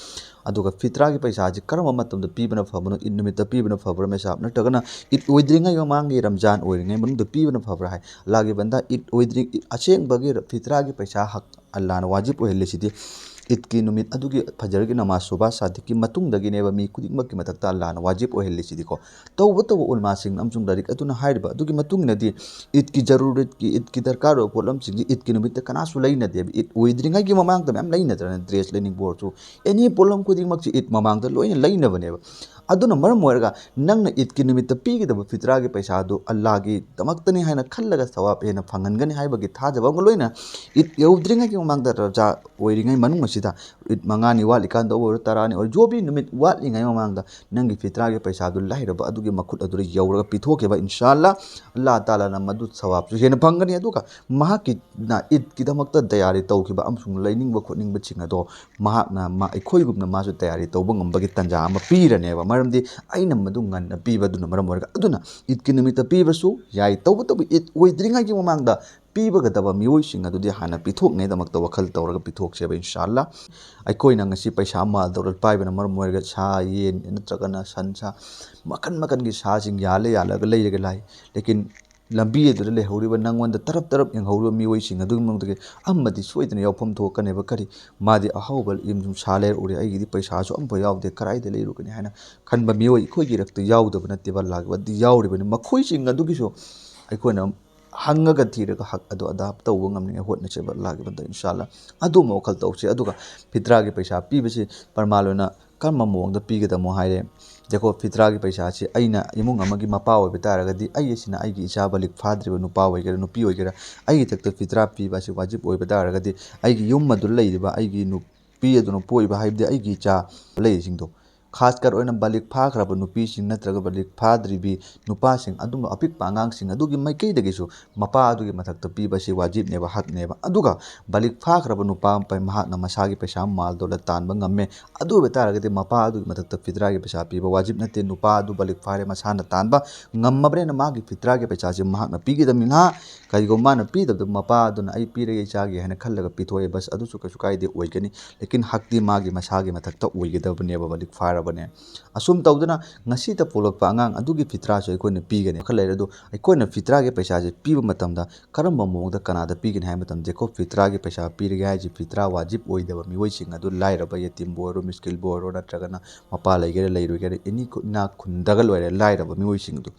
ꯑꯗꯨꯒ ꯐꯤꯇ꯭ꯔꯥꯒꯤ ꯄꯩꯁꯥꯁꯤ ꯀꯔꯝꯕ ꯃꯇꯝꯗ ꯄꯤꯕꯅ ꯐꯕꯅꯣ? ꯏꯗ ꯅꯨꯃꯤꯠꯇ ꯄꯤꯕꯅ ꯐꯕ꯭ꯔꯥ ꯃꯦꯁꯥꯕ? ꯅꯠꯇ꯭ꯔꯒꯅ ꯏꯗ ꯑꯣꯏꯗ꯭ꯔꯤꯉꯩ ꯃꯃꯥꯡꯒꯤ ꯔꯝꯖꯥꯟ ꯑꯣꯏꯔꯤꯉꯩ ꯃꯅꯨꯡꯗ ꯄꯤꯕꯅ ꯐꯕ꯭ꯔꯥ ꯍꯥꯏ? ꯑꯜꯂꯥꯒꯤ ꯕꯟꯗꯥ, ꯏꯗ ꯑꯣꯏꯗ꯭ꯔꯤ-, ꯏꯗ ꯑꯁꯦꯡꯕꯒꯤ ꯐꯤꯇ꯭ꯔꯥꯒꯤ ꯄꯩꯁꯥ ꯍꯛ ꯑꯜꯂꯥꯅ ꯋꯥꯖꯤꯕ ꯑꯣꯏꯍꯜꯂꯤꯁꯤꯗꯤ ꯏꯗꯀꯤ ꯅꯨꯃꯤꯠ ꯑꯗꯨꯒꯤ ꯐꯖꯔꯒꯤ ꯅꯃꯥꯖ ꯁꯨꯕꯥ ꯁꯥꯗꯤꯛꯀꯤ ꯃꯇꯨꯡꯗꯒꯤꯅꯦꯕ ꯃꯤ ꯈꯨꯗꯤꯡꯃꯛꯀꯤ ꯃꯊꯛꯇ ꯑꯜꯂꯥꯅ ꯋꯥꯖꯤꯕ ꯑꯣꯏꯍꯜꯂꯤꯁꯤꯗꯤꯀꯣ꯫ ꯇꯧꯕꯇꯕꯨ ꯎꯂꯃꯥꯁꯤꯡꯅ ꯑꯃꯁꯨꯡ ꯂꯥꯏꯔꯤꯛ ꯑꯗꯨꯅ ꯍꯥꯏꯔꯤꯕ ꯑꯗꯨꯒꯤ ꯃꯇꯨꯡ ꯏꯟꯅꯗꯤ ꯏꯗꯀꯤ ꯖꯔꯨꯔꯠꯀꯤ, ꯏꯗꯀꯤ ꯗꯔꯀꯥꯔ ꯑꯣꯏꯕ ꯄꯣꯠꯂꯝꯁꯤꯡꯁꯤ ꯏꯗꯀꯤ ꯅꯨꯃꯤꯠꯇ ꯀꯅꯥꯁꯨ ꯂꯩꯅꯗꯦꯕ꯫ ꯏꯗ ꯑꯣꯏꯗ꯭ꯔꯤꯉꯩꯒꯤ ꯃꯃꯥꯡꯗ ꯃꯌꯥꯝ ꯂꯩꯅꯗ꯭ꯔꯅ ꯗ꯭ꯔꯦꯁ ꯂꯩꯅꯤꯡꯕ ꯑꯣꯏꯔꯁꯨ, ꯑꯦꯅꯤ ꯄꯣꯠꯂꯝ ꯈꯨꯗꯤꯡꯃꯛꯁꯤ ꯏꯗ ꯃꯃꯥꯡꯗ ꯂꯣꯏꯅ ꯂꯩꯅꯕꯅꯦꯕ꯫ ꯑꯗꯨꯅ ꯃꯔꯝ ꯑꯣꯏꯔꯒ ꯅꯪꯅ ꯏꯗꯀꯤ ꯅꯨꯃꯤꯠꯇ ꯄꯤꯒꯗꯕ ꯐꯤꯇ꯭ꯔꯥꯒꯤ ꯄꯩꯁꯥꯗꯨ ꯑꯜꯂꯥꯒꯤꯗꯃꯛꯇꯅꯤ ꯍꯥꯏꯅ ꯈꯜꯂꯒ ꯁꯋꯥꯕ ꯍꯦꯟꯅ ꯐꯪꯍꯟꯒꯅꯤ ꯍꯥꯏꯕꯒꯤ ꯊꯥꯖꯕ ꯑꯃꯒ ꯂꯣꯏꯅ ꯏꯗ ꯌꯧꯗ꯭ꯔꯤꯉꯩꯒꯤ ꯃꯃꯥꯡꯗ ꯔꯖꯥ ꯑꯣꯏꯔꯤꯉꯩ ꯃꯅꯨꯡ ꯑꯁꯤꯗ ꯏꯗ ꯃꯉꯥꯅꯤ ꯋꯥꯠꯂꯤꯀꯥꯟꯗ ꯑꯣꯏꯔꯣ, ꯇꯔꯥꯅꯤ ꯑꯣꯏꯔꯣ, ꯖꯣꯕꯤ ꯅꯨꯃꯤꯠ ꯋꯥꯠꯂꯤꯉꯩ ꯃꯃꯥꯡꯗ ꯅꯪꯒꯤ ꯐꯤꯇ꯭ꯔꯥꯒꯤ ꯄꯩꯁꯥꯗꯨ ꯂꯥꯏꯔꯕ ꯑꯗꯨꯒꯤ ꯃꯈꯨꯠ ꯑꯗꯨꯗ ꯌꯧꯔꯒ ꯄꯤꯊꯣꯛꯈꯤꯕ ꯏꯟꯁꯥꯜꯂꯥ ꯑꯜꯂꯥ ꯇꯥꯂꯥꯅ ꯃꯗꯨ ꯁꯋꯥꯕꯁꯨ ꯍꯦꯟꯅ ꯐꯪꯒꯅꯤ꯫ ꯑꯗꯨꯒ ꯃꯍꯥꯛꯀꯤꯅ ꯏꯗꯀꯤꯗꯃꯛꯇ ꯇꯌꯥꯔꯤ ꯇꯧꯈꯤꯕ ꯑꯃꯁꯨꯡ ꯂꯩꯅꯤꯡꯕ ꯈꯣꯠꯅꯤꯡꯕꯁꯤꯡ ꯑꯗꯣ ꯃꯍꯥꯛꯅ ꯃꯥ-, ꯑꯩꯈꯣꯏꯒꯨꯝꯅ ꯃꯥꯁꯨ ꯇꯌꯥꯔꯤ ꯇꯧꯕ ꯉꯝꯕꯒꯤ ꯇꯥꯟꯖꯥ ꯑꯃ ꯄꯤꯔꯅꯦꯕ꯫ ꯃꯔꯝꯗꯤ ꯑꯩꯅ ꯃꯗꯨ ꯉꯟꯅ ꯄꯤꯕꯗꯨꯅ ꯃꯔꯝ ꯑꯣꯏꯔꯒ꯫ ꯑꯗꯨꯅ ꯏꯗꯀꯤ ꯅꯨꯃꯤꯠꯇ ꯄꯤꯕꯁꯨ ꯌꯥꯏ, ꯇꯧꯕꯇꯕꯨ ꯏꯗ ꯑꯣꯏꯗ꯭ꯔꯤꯉꯩꯒꯤ ꯃꯃꯥꯡꯗ ꯄꯤꯕꯒꯗꯕ ꯃꯤꯑꯣꯏꯁꯤꯡ ꯑꯗꯨꯗꯤ ꯍꯥꯟꯅ ꯄꯤꯊꯣꯛꯅꯉꯩꯗꯃꯛꯇ ꯋꯥꯈꯜ ꯇꯧꯔꯒ ꯄꯤꯊꯣꯛꯁꯦꯕ, ꯏꯟꯁꯥ ꯑꯜꯂꯥ꯫ ꯑꯩꯈꯣꯏꯅ ꯉꯁꯤ ꯄꯩꯁꯥ ꯃꯥꯜ ꯗꯧꯂꯠ ꯄꯥꯏꯕꯅ ꯃꯔꯝ ꯑꯣꯏꯔꯒ ꯁꯥ, ꯌꯦꯟ ꯅꯠꯇ꯭ꯔꯒꯅ ꯁꯟ, ꯁꯥ ꯃꯈꯟ ꯃꯈꯟꯒꯤ ꯁꯥꯁꯤꯡ ꯌꯥꯜꯂ ꯌꯥꯜꯂꯒ ꯂꯩꯔꯒ ꯂꯥꯛꯏ꯫ ꯂꯦꯀꯤꯟ ꯂꯝꯕꯤ ꯑꯗꯨꯗ ꯂꯩꯍꯧꯔꯤꯕ, ꯅꯪꯉꯣꯟꯗ ꯇꯔꯞ ꯇꯔꯞ ꯌꯦꯡꯍꯧꯔꯤꯕ ꯃꯤꯑꯣꯏꯁꯤꯡ ꯑꯗꯨꯒꯤ ꯃꯅꯨꯡꯗꯒꯤ ꯑꯃꯗꯤ ꯁꯣꯏꯗꯅ ꯌꯥꯎꯐꯝ ꯊꯣꯛꯀꯅꯦꯕ꯫ ꯀꯔꯤ? ꯃꯥꯗꯤ ꯑꯍꯥꯎꯕ ꯌꯨꯝ ꯌꯨꯝ ꯁꯥ ꯂꯩꯔꯛꯎꯔꯦ, ꯑꯩꯒꯤꯗꯤ ꯄꯩꯁꯥꯁꯨ ꯑꯝꯐꯥꯎ ꯌꯥꯎꯗꯦ, ꯀꯗꯥꯏꯗ ꯂꯩꯔꯨꯒꯅꯤ ꯍꯥꯏꯅ ꯈꯟꯕ ꯃꯤꯑꯣꯏ ꯑꯩꯈꯣꯏꯒꯤ ꯏꯔꯛꯇ ꯌꯥꯎꯗꯕ ꯅꯠꯇꯦꯕ, ꯂꯥꯛꯂꯤꯕꯗꯤ ꯌꯥꯎꯔꯤꯕꯅꯤ꯫ ꯃꯈꯣꯏꯁꯤꯡ ꯑꯗꯨꯒꯤꯁꯨ ꯑꯩꯈꯣꯏꯅ ꯍꯪꯉꯒ ꯊꯤꯔꯒ ꯍꯛ ꯑꯗꯨ ꯑꯗꯥ ꯇꯧꯕ ꯉꯝꯅꯤꯡꯉꯥꯏ ꯍꯣꯠꯅꯁꯦꯕ, ꯂꯥꯛꯂꯤꯕꯗ ꯏꯟꯁꯥ ꯑꯜꯂꯥ꯫ ꯑꯗꯨꯝꯕ ꯋꯥꯈꯜ ꯇꯧꯁꯤ꯫ ꯑꯗꯨꯒ ꯐꯤꯇ꯭ꯔꯥꯒꯤ ꯄꯩꯁꯥ ꯄꯤꯕꯁꯤ ꯄ꯭ꯔꯃꯥꯟ ꯑꯣꯏꯅ ꯀꯔꯝꯕ ꯃꯑꯣꯡꯗ ꯄꯤꯒꯗꯃꯣ ꯍꯥꯏꯔꯦ꯫ ꯗꯦꯈꯣ, ꯐꯤꯇ꯭ꯔꯥꯒꯤ ꯄꯩꯁꯥꯁꯤ ꯑꯩꯅ ꯏꯃꯨꯡ ꯑꯃꯒꯤ ꯃꯄꯥ ꯑꯣꯏꯕ ꯇꯥꯔꯒꯗꯤ, ꯑꯩ ꯑꯁꯤꯅ ꯑꯩꯒꯤ ꯏꯆꯥ ꯕꯥꯂꯤꯒ ꯐꯥꯗ꯭ꯔꯤꯕ ꯅꯨꯄꯥ ꯑꯣꯏꯒꯦꯔꯥ ꯅꯨꯄꯤ ꯑꯣꯏꯒꯦꯔꯥ, ꯑꯩꯒꯤ ꯏꯊꯛꯇ ꯐꯤꯇ꯭ꯔꯥ ꯄꯤꯕ ꯑꯁꯤ ꯋꯥꯖꯤꯕ ꯑꯣꯏꯕ ꯇꯥꯔꯒꯗꯤ, ꯑꯩꯒꯤ ꯌꯨꯝ ꯑꯗꯨ ꯂꯩꯔꯤꯕ ꯑꯩꯒꯤ ꯅꯨꯄꯤ ꯑꯗꯨꯅ ꯄꯣꯛꯏꯕ, ꯍꯥꯏꯕꯗꯤ ꯑꯩꯒꯤ ꯏꯆꯥ ꯂꯩꯔꯤꯁꯤꯡꯗꯣ, ꯈꯥꯁꯀꯔ ꯑꯣꯏꯅ ꯕꯥꯂꯤꯒ ꯐꯥꯈ꯭ꯔꯕ ꯅꯨꯄꯤꯁꯤꯡ ꯅꯠꯇ꯭ꯔꯒ ꯕꯥꯂꯤꯒ ꯐꯥꯗ꯭ꯔꯤꯕꯤ ꯅꯨꯄꯥꯁꯤꯡ, ꯑꯗꯨꯝꯕ ꯑꯄꯤꯛꯄ ꯑꯉꯥꯡꯁꯤꯡ ꯑꯗꯨꯒꯤ ꯃꯥꯏꯀꯩꯗꯒꯤꯁꯨ ꯃꯄꯥ ꯑꯗꯨꯒꯤ ꯃꯊꯛꯇ ꯄꯤꯕꯁꯤ ꯋꯥꯖꯤꯕꯅꯦꯕ, ꯍꯛꯅꯦꯕ꯫ ꯑꯗꯨꯒ ꯕꯥꯂꯤꯒ ꯐꯥꯈ꯭ꯔꯕ ꯅꯨꯄꯥ ꯑꯃ ꯄꯥꯏ-, ꯃꯍꯥꯛꯅ ꯃꯁꯥꯒꯤ ꯄꯩꯁꯥ ꯃꯥꯜ ꯗꯧꯂꯠ ꯇꯥꯟꯕ ꯉꯝꯃꯦ꯫ ꯑꯗꯨ ꯑꯣꯏꯕ ꯇꯥꯔꯒꯗꯤ ꯃꯄꯥ ꯑꯗꯨꯒꯤ ꯃꯊꯛꯇ ꯐꯤꯇ꯭ꯔꯥꯒꯤ ꯄꯩꯁꯥ ꯄꯤꯕ ꯋꯥꯖꯤꯕ ꯅꯠꯇꯦ꯫ ꯅꯨꯄꯥ ꯑꯗꯨ ꯕꯥꯂꯤꯒ ꯐꯥꯔꯦ, ꯃꯁꯥꯅ ꯇꯥꯟꯕ ꯉꯝꯃꯕꯅꯤꯅ ꯃꯥꯒꯤ ꯐꯤꯇ꯭ꯔꯥꯒꯤ ꯄꯩꯁꯥꯁꯤ ꯃꯍꯥꯛꯅ ꯄꯤꯒꯗꯕꯅꯤ꯫ ꯉꯥꯏꯍꯥꯛ ꯀꯔꯤꯒꯨꯝꯕ ꯃꯥꯅ ꯄꯤꯗꯕꯗ ꯃꯄꯥ ꯑꯗꯨꯅ "ꯑꯩ ꯄꯤꯔꯒꯦ ꯏꯆꯥꯒꯤ" ꯍꯥꯏꯅ ꯈꯜꯂꯒ ꯄꯤꯊꯣꯛꯑꯦ, ꯕꯁ, ꯑꯗꯨꯁꯨ ꯀꯩꯁꯨ ꯀꯥꯏꯗꯦ, ꯑꯣꯏꯒꯅꯤ꯫ ꯂꯦꯀꯤꯟ ꯍꯛꯇꯤ ꯃꯥꯒꯤ ꯃꯁꯥꯒꯤ ꯃꯊꯛꯇ ꯑꯣꯏꯒꯗꯕꯅꯦꯕ, ꯕꯥꯂꯤꯒ ꯐꯥꯔꯕꯅꯦ꯫ ꯑꯁꯨꯝ ꯇꯧꯗꯅ ꯉꯁꯤꯗ ꯄꯣꯛꯂꯛꯄ ꯑꯉꯥꯡ ꯑꯗꯨꯒꯤ ꯐꯤꯇ꯭ꯔꯥꯁꯨ ꯑꯩꯈꯣꯏꯅ ꯄꯤꯒꯅꯤ꯫ ꯋꯥꯈꯜ ꯂꯩꯔꯦ꯫ ꯑꯗꯨ ꯑꯩꯈꯣꯏꯅ ꯐꯤꯇ꯭ꯔꯥꯒꯤ ꯄꯩꯁꯥꯁꯦ ꯄꯤꯕ ꯃꯇꯝꯗ ꯀꯔꯝꯕ ꯃꯑꯣꯡꯗ ꯀꯅꯥꯗ ꯄꯤꯒꯅꯤ ꯍꯥꯏꯕ ꯃꯇꯝꯗ, ꯗꯦꯈꯣ, ꯐꯤꯇ꯭ꯔꯥꯒꯤ ꯄꯩꯁꯥ ꯄꯤꯔꯒꯦ ꯍꯥꯏꯁꯤ ꯐꯤꯇ꯭ꯔꯥ ꯋꯥꯖꯤꯕ ꯑꯣꯏꯗꯕ ꯃꯤꯑꯣꯏꯁꯤꯡ ꯑꯗꯨ, ꯂꯥꯏꯔꯕ ꯌꯦꯇꯤꯝꯕꯨ ꯑꯣꯏꯔꯣ, ꯃꯤꯁꯀꯤꯜꯕꯨ ꯑꯣꯏꯔꯣ, ꯅꯠꯇ꯭ꯔꯒꯅ ꯃꯄꯥ ꯂꯩꯒꯦꯔꯥ ꯂꯩꯔꯣꯏꯒꯦꯔꯥ, ꯑꯦꯅꯤ ꯈꯨ-, ꯏꯅꯥꯛ ꯈꯨꯟꯗꯒ ꯂꯣꯏꯔꯦ ꯂꯥꯏꯔꯕ ꯃꯤꯑꯣꯏꯁꯤꯡ ꯑꯗꯨ꯫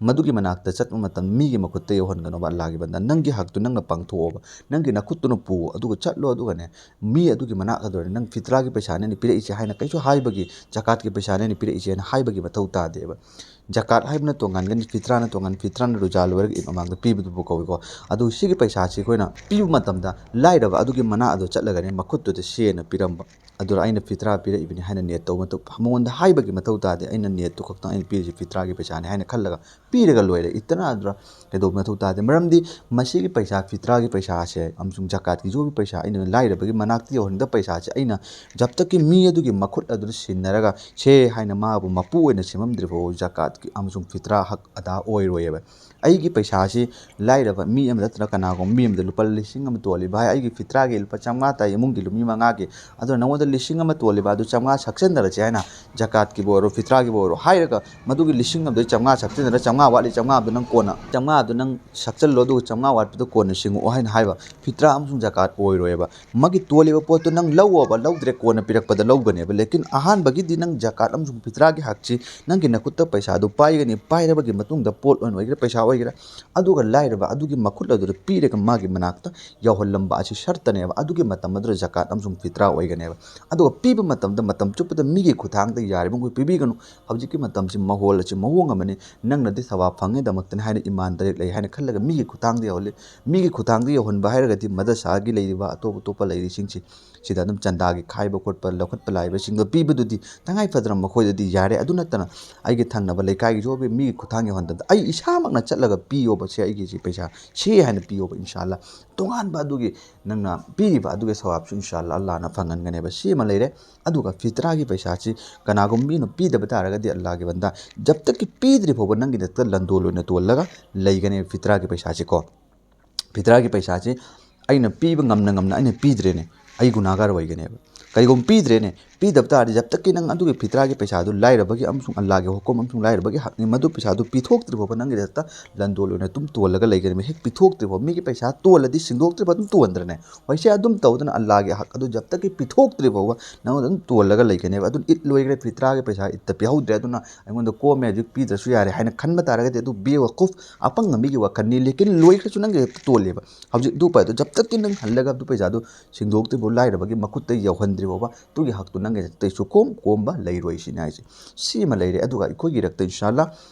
ꯃꯗꯨꯒꯤ ꯃꯅꯥꯛꯇ ꯆꯠꯄ ꯃꯇꯝ ꯃꯤꯒꯤ ꯃꯈꯨꯠꯇ ꯌꯧꯍꯟꯒꯅꯣꯕ, ꯑꯜꯂꯥꯍꯒꯤ ꯕꯟꯗꯥ꯫ ꯅꯪꯒꯤ ꯍꯛꯇꯨ ꯅꯪꯅ ꯄꯥꯡꯊꯣꯛꯑꯣꯕ, ꯅꯪꯒꯤ ꯅꯈꯨꯠꯇꯨꯅ ꯄꯨꯑꯣ, ꯑꯗꯨꯒ ꯆꯠꯂꯣ꯫ ꯑꯗꯨꯒꯅꯦ, ꯃꯤ ꯑꯗꯨꯒꯤ ꯃꯅꯥꯛ ꯑꯗꯨ ꯑꯣꯏꯔꯦ, ꯅꯪ ꯐꯤꯇ꯭ꯔꯥꯒꯤ ꯄꯩꯁꯥꯅꯦꯅ ꯄꯤꯔꯛꯏꯁꯦ ꯍꯥꯏꯅ ꯀꯩꯁꯨ ꯍꯥꯏꯕꯒꯤ, ꯖꯀꯥꯠꯀꯤ ꯄꯩꯁꯥꯅꯦꯅ ꯄꯤꯔꯛꯏꯁꯦꯅ ꯍꯥꯏꯕꯒꯤ ꯃꯊꯧ ꯇꯥꯗꯦꯕ꯫ ꯖꯀꯥꯠ ꯍꯥꯏꯕꯅ ꯇꯣꯉꯥꯟꯒꯅꯤ, ꯐꯤꯇ꯭ꯔꯥꯅ ꯇꯣꯉꯥꯟ, ꯐꯤꯇ꯭ꯔꯥꯅ ꯔꯣꯖꯥ ꯂꯣꯏꯔꯒ ꯏꯗ ꯃꯃꯥꯡꯗ ꯄꯤꯕꯗꯨꯕꯨ ꯀꯧꯏꯀꯣ꯫ ꯑꯗꯨ ꯁꯤꯒꯤ ꯄꯩꯁꯥꯁꯤ ꯑꯩꯈꯣꯏꯅ ꯄꯤꯕ ꯃꯇꯝꯗ ꯂꯥꯏꯔꯕ ꯑꯗꯨꯒꯤ ꯃꯅꯥꯛ ꯑꯗꯨ ꯆꯠꯂꯒꯅꯦ ꯃꯈꯨꯠꯇꯨꯗ ꯁꯦꯅ ꯄꯤꯔꯝꯕ꯫ ꯑꯗꯨꯗ ꯑꯩꯅ ꯐꯤꯇ꯭ꯔꯥ ꯄꯤꯔꯛꯏꯕꯅꯤ ꯍꯥꯏꯅ ꯅꯤꯌꯠ ꯇꯧꯕ ꯃꯊꯧ, ꯃꯉꯣꯟꯗ ꯍꯥꯏꯕꯒꯤ ꯃꯊꯧ ꯇꯥꯗꯦ꯫ ꯑꯩꯅ ꯅꯤꯌꯠꯇꯨ ꯈꯛꯇꯪ ꯑꯩꯅ ꯄꯤꯔꯤꯁꯤ ꯐꯤꯇ꯭ꯔꯥꯒꯤ ꯄꯩꯁꯥꯅꯤ ꯍꯥꯏꯅ ꯈꯜꯂꯒ ꯄꯤꯔꯒ ꯂꯣꯏꯔꯦ꯫ ꯏꯠꯇꯅꯥ ꯑꯗꯨꯗ ꯀꯩꯗꯧꯕ ꯃꯊꯧ ꯇꯥꯗꯦ? ꯃꯔꯝꯗꯤ ꯃꯁꯤꯒꯤ ꯄꯩꯁꯥ, ꯐꯤꯇ꯭ꯔꯥꯒꯤ ꯄꯩꯁꯥꯁꯦ ꯑꯃꯁꯨꯡ ꯖꯀꯥꯠꯀꯤ ꯖꯣꯕꯀꯤ ꯄꯩꯁꯥ, ꯑꯩꯅ ꯂꯥꯏꯔꯕꯒꯤ ꯃꯅꯥꯛꯇ ꯌꯧꯍꯟꯕ ꯄꯩꯁꯥꯁꯦ ꯑꯩꯅ ꯖꯞꯇꯀꯤ ꯃꯤ ꯑꯗꯨꯒꯤ ꯃꯈꯨꯠ ꯑꯗꯨꯗ ꯁꯤꯟꯅꯔꯒ ꯁꯦ ꯍꯥꯏꯅ ꯃꯥꯕꯨ ꯃꯄꯨ ꯑꯣꯏꯅ ꯁꯦꯝꯃꯝꯗ꯭ꯔꯤ ꯐꯥꯎꯕ ꯖꯀꯥꯠꯀꯤ ꯑꯃꯁꯨꯡ ꯐꯤꯇ꯭ꯔꯥ ꯍꯛ ꯑꯗꯥ ꯑꯣꯏꯔꯣꯏꯑꯕ꯫ ꯑꯩꯒꯤ ꯄꯩꯁꯥꯁꯤ ꯂꯥꯏꯔꯕ ꯃꯤ ꯑꯃ ꯅꯠꯇ꯭ꯔꯒ ꯀꯅꯥꯒꯨꯝꯕ ꯃꯤ ꯑꯃꯗ ꯂꯨꯄꯥ ꯂꯤꯁꯤꯡ ꯑꯃ ꯇꯣꯜꯂꯤ, "ꯚꯥꯏ, ꯑꯩꯒꯤ ꯐꯤꯇ꯭ꯔꯥꯒꯤ ꯂꯨꯄꯥ ꯆꯥꯝꯃꯉꯥ ꯇꯥꯏ, ꯏꯃꯨꯡꯒꯤ ꯃꯤ ꯃꯉꯥꯒꯤ, ꯑꯗꯨꯅ ꯅꯉꯣꯟꯗ ꯂꯤꯁꯤꯡ ꯑꯃ ꯇꯣꯜꯂꯤꯕ ꯑꯗꯨ ꯆꯥꯝꯃꯉꯥ ꯁꯛꯆꯟꯅꯔꯁꯦ" ꯍꯥꯏꯅ, ꯖꯀꯥꯠꯀꯤꯕꯨ ꯑꯣꯏꯔꯣ, ꯐꯤꯇ꯭ꯔꯥꯒꯤꯕꯨ ꯑꯣꯏꯔꯣ ꯍꯥꯏꯔꯒ, ꯃꯗꯨꯒꯤ ꯂꯤꯁꯤꯡ ꯑꯃꯗꯨꯗꯩ ꯆꯥꯝꯃꯉꯥ ꯁꯛꯆꯟꯅꯔ, ꯆꯥꯝꯃꯉꯥ ꯋꯥꯠꯂꯤ, ꯆꯥꯝꯃꯉꯥꯗꯨ ꯅꯪ ꯀꯣꯟꯅ, ꯆꯥꯝꯃꯉꯥꯗꯨ ꯅꯪ ꯁꯛꯆꯜꯂꯣ, ꯑꯗꯨꯒ ꯆꯥꯝꯃꯉꯥ ꯋꯥꯠꯄꯗꯣ ꯀꯣꯟꯅ ꯁꯤꯡꯉꯛꯑꯣ ꯍꯥꯏꯅ ꯍꯥꯏꯕ, ꯐꯤꯇ꯭ꯔꯥ ꯑꯃꯁꯨꯡ ꯖꯀꯥꯠ ꯑꯣꯏꯔꯣꯏꯕ꯫ ꯃꯥꯒꯤ ꯇꯣꯜꯂꯤꯕ ꯄꯣꯠꯇꯨ ꯅꯪ ꯂꯧꯑꯣꯕ, ꯂꯧꯗ꯭ꯔꯦ ꯀꯣꯟꯅ ꯄꯤꯔꯛꯄꯗ ꯂꯧꯒꯅꯦꯕ꯫ ꯂꯦꯀꯤꯟ ꯑꯍꯥꯟꯕꯒꯤꯗꯤ ꯅꯪ ꯖꯀꯥꯠ ꯑꯃꯁꯨꯡ ꯐꯤꯇ꯭ꯔꯥꯒꯤ ꯍꯛꯁꯤ ꯅꯪꯒꯤ ꯅꯈꯨꯠꯇ ꯄꯩꯁꯥꯗꯨ ꯄꯥꯏꯒꯅꯤ, ꯄꯥꯏꯔꯕꯒꯤ ꯃꯇꯨꯡꯗ ꯄꯣꯠ ꯑꯣꯏꯅ ꯑꯣꯏꯒꯦꯔꯥ, ꯄꯩꯁꯥ ꯑꯣꯏꯒꯦꯔꯥ, ꯑꯗꯨꯒ ꯂꯥꯏꯔꯕ ꯑꯗꯨꯒꯤ ꯃꯈꯨꯠ ꯑꯗꯨꯗ ꯄꯤꯔꯒ ꯃꯥꯒꯤ ꯃꯅꯥꯛꯇ ꯌꯧꯍꯜꯂꯝꯕ ꯑꯁꯤ ꯁꯔꯇꯅꯦꯕ꯫ ꯑꯗꯨꯒꯤ ꯃꯇꯝ ꯑꯗꯨꯗ ꯖꯀꯥꯠ ꯑꯃꯁꯨꯡ ꯐꯤꯇ꯭ꯔꯥ ꯑꯣꯏꯒꯅꯦꯕ꯫ ꯑꯗꯨꯒ ꯄꯤꯕ ꯃꯇꯝꯗ ꯃꯇꯝ ꯆꯨꯞꯄꯗ ꯃꯤꯒꯤ ꯈꯨꯠꯊꯥꯡꯗ ꯌꯥꯔꯤꯕꯃꯈꯩ ꯄꯤꯕꯤꯒꯅꯨ꯫ ꯍꯧꯖꯤꯛꯀꯤ ꯃꯇꯝꯁꯤ ꯃꯍꯣꯜ ꯑꯁꯤ ꯃꯑꯣꯡ ꯑꯃꯅꯤ꯫ ꯅꯪꯅꯗꯤ ꯊꯧꯕꯥꯜ ꯐꯪꯉꯦꯗꯃꯛꯇꯅꯤ ꯍꯥꯏꯅ ꯏꯃꯥꯟꯗꯥꯔꯤ ꯂꯩ ꯍꯥꯏꯅ ꯈꯜꯂꯒ ꯃꯤꯒꯤ ꯈꯨꯠꯊꯥꯡꯗ ꯌꯧꯍꯜꯂꯤ꯫ ꯃꯤꯒꯤ ꯈꯨꯠꯊꯥꯡꯗ ꯌꯧꯍꯟꯕ ꯍꯥꯏꯔꯒꯗꯤ ꯃꯗꯔꯁꯥꯒꯤ ꯂꯩꯔꯤꯕ ꯑꯇꯣꯞ ꯑꯇꯣꯞꯄ ꯂꯩꯔꯤꯁꯤꯡꯁꯤ ꯁꯤꯗ ꯑꯗꯨꯝ ꯆꯟꯗꯥꯒꯤ ꯈꯥꯏꯕ ꯈꯣꯠꯄ, ꯂꯧꯈꯠꯄ ꯂꯥꯛꯏꯕꯁꯤꯡꯗꯣ ꯄꯤꯕꯗꯨꯗꯤ ꯇꯉꯥꯏ ꯐꯗꯅ ꯃꯈꯣꯏꯗꯗꯤ ꯌꯥꯔꯦ꯫ ꯑꯗꯨ ꯅꯠꯇꯅ ꯑꯩꯒꯤ ꯊꯪꯅꯕ ꯂꯩꯀꯥꯏꯒꯤꯁꯨ ꯑꯣꯏꯕ ꯃꯤꯒꯤ ꯈꯨꯠꯊꯥꯡ ꯌꯧꯍꯟꯗꯕꯗ ꯑꯩ ꯏꯁꯥꯃꯛꯅ ꯆꯠꯂꯒ ꯄꯤꯌꯣꯕ, ꯁꯦ ꯑꯩꯒꯤꯁꯤ ꯄꯩꯁꯥ ꯁꯤ ꯍꯥꯏꯅ ꯄꯤꯌꯣꯕ, ꯏꯟꯁꯥ ꯑꯜꯂꯥ꯫ ꯇꯣꯉꯥꯟꯕ ꯑꯗꯨꯒꯤ ꯅꯪꯅ ꯄꯤꯔꯤꯕ ꯑꯗꯨꯒꯤ ꯁꯋꯥꯕꯁꯨ ꯏꯟꯁꯥ ꯑꯜꯂꯥ ꯑꯜꯂꯥꯅ ꯐꯪꯍꯟꯒꯅꯦꯕ꯫ ꯁꯤꯃ ꯂꯩꯔꯦ꯫ ꯑꯗꯨꯒ ꯐꯤꯇ꯭ꯔꯥꯒꯤ ꯄꯩꯁꯥꯁꯤ ꯀꯅꯥꯒꯨꯝꯕ ꯃꯤꯅ ꯄꯤꯗꯕ ꯇꯥꯔꯒꯗꯤ ꯑꯜꯂꯥꯒꯤ ꯕꯟꯗꯥ, ꯖꯕ ꯇꯛꯀꯤ ꯄꯤꯗ꯭ꯔꯤ ꯐꯥꯎꯕ ꯅꯪꯒꯤ ꯅꯥꯛꯇ ꯂꯟꯗꯣꯜ ꯑꯣꯏꯅ ꯇꯣꯜꯂꯒ ꯂꯩꯒꯅꯦꯕ ꯐꯤꯇ꯭ꯔꯥꯒꯤ ꯄꯩꯁꯥꯁꯤꯀꯣ꯫ ꯐꯤꯇ꯭ꯔꯥꯒꯤ ꯄꯩꯁꯥꯁꯤ ꯑꯩꯅ ꯄꯤꯕ ꯉꯝꯅ ꯉꯝꯅ ꯑꯩꯅ ꯄꯤꯗ꯭ꯔꯦꯅꯦ, ꯑꯩ ꯒꯨꯅꯥꯒꯥꯔ ꯑꯣꯏꯒꯅꯦꯕ꯫ ꯀꯔꯤꯒꯨꯝꯕ ꯄꯤꯗ꯭ꯔꯦꯅꯦ, ꯄꯤꯗꯕ ꯇꯥꯔꯗꯤ ꯖꯕ ꯇꯛꯀꯤ ꯅꯪ ꯑꯗꯨꯒꯤ ꯐꯤꯇ꯭ꯔꯥꯒꯤ ꯄꯩꯁꯥꯗꯨ ꯂꯥꯏꯔꯕꯒꯤ ꯑꯃꯁꯨꯡ ꯑꯜꯂꯥꯒꯤ ꯍꯨꯀꯨꯝ ꯑꯃꯁꯨꯡ ꯂꯥꯏꯔꯕꯒꯤ ꯍꯛꯅꯤ꯫ ꯃꯗꯨ ꯄꯩꯁꯥꯗꯨ ꯄꯤꯊꯣꯛꯇ꯭ꯔꯤ ꯐꯥꯎꯕ ꯅꯪꯒꯤ ꯅꯥꯛꯇ ꯂꯟꯗꯣꯜ ꯑꯣꯏꯅ ꯑꯗꯨꯝ ꯇꯣꯜꯂꯒ ꯂꯩꯒꯅꯦꯕ꯫ ꯍꯦꯛ ꯄꯤꯊꯣꯛꯇ꯭ꯔꯤ ꯐꯥꯎꯕ, ꯃꯤꯒꯤ ꯄꯩꯁꯥ ꯇꯣꯜꯂꯗꯤ ꯁꯤꯡꯗꯣꯛꯇ꯭ꯔꯤ ꯐꯥꯎꯕ ꯑꯗꯨꯝ ꯇꯣꯟꯗ꯭ꯔꯅꯦ? ꯍꯣꯏ, ꯁꯦ ꯑꯗꯨꯝ ꯇꯧꯗꯅ ꯑꯜꯂꯥꯒꯤ ꯍꯛ ꯑꯗꯨ ꯖꯕ ꯇꯛꯀꯤ ꯄꯤꯊꯣꯛꯇ꯭ꯔꯤ ꯐꯥꯎꯕ ꯅꯉꯣꯟꯗ ꯑꯗꯨꯝ ꯇꯣꯜꯂꯒ ꯂꯩꯒꯅꯦꯕ꯫ ꯑꯗꯨꯅ ꯏꯗ ꯂꯣꯏꯈ꯭ꯔꯦ, ꯐꯤꯇ꯭ꯔꯥꯒꯤ ꯄꯩꯁꯥ ꯏꯗꯇ ꯄꯤꯍꯧꯗ꯭ꯔꯦ, ꯑꯗꯨꯅ ꯑꯩꯉꯣꯟꯗ ꯀꯣꯝꯃꯦ, ꯍꯧꯖꯤꯛ ꯄꯤꯗ꯭ꯔꯁꯨ ꯌꯥꯔꯦ ꯍꯥꯏꯅ ꯈꯟꯕ ꯇꯥꯔꯒꯗꯤ ꯑꯗꯨ ꯕꯦꯋꯥꯀꯨꯐ, ꯑꯄꯪꯕ ꯃꯤꯒꯤ ꯋꯥꯈꯜꯅꯤ꯫ ꯂꯦꯀꯤꯟ ꯂꯣꯏꯈ꯭ꯔꯁꯨ ꯅꯪꯒꯤ ꯍꯦꯛꯇ ꯇꯣꯜꯂꯦꯕ꯫ ꯍꯧꯖꯤꯛ ꯑꯗꯨ ꯄꯩꯁꯥꯗꯣ ꯖꯕ ꯇꯛꯀꯤ ꯅꯪ ꯍꯜꯂꯒ ꯑꯗꯨ ꯄꯩꯁꯥꯗꯣ ꯁꯤꯡꯗꯣꯛꯇ꯭ꯔꯤ ꯐꯥꯎ, ꯂꯥꯏꯔꯕꯒꯤ ꯃꯈꯨꯠꯇ ꯌꯧꯍꯟꯗ꯭ꯔꯤ ꯐꯥꯎꯕ ꯑꯗꯨꯒꯤ ꯍꯛꯇꯨ ꯅꯪ ꯅꯪꯒꯤ ꯏꯔꯛꯇꯩꯁꯨ ꯀꯣꯝ ꯀꯣꯝꯕ ꯂꯩꯔꯣꯏ ꯁꯤꯅꯤ ꯍꯥꯏꯁꯦ꯫ ꯁꯤꯃ ꯂꯩꯔꯦ꯫ ꯑꯗꯨꯒ ꯑꯩꯈꯣꯏꯒꯤ ꯏꯔꯛꯇ ꯏꯟꯁꯥ ꯑꯜꯂꯥ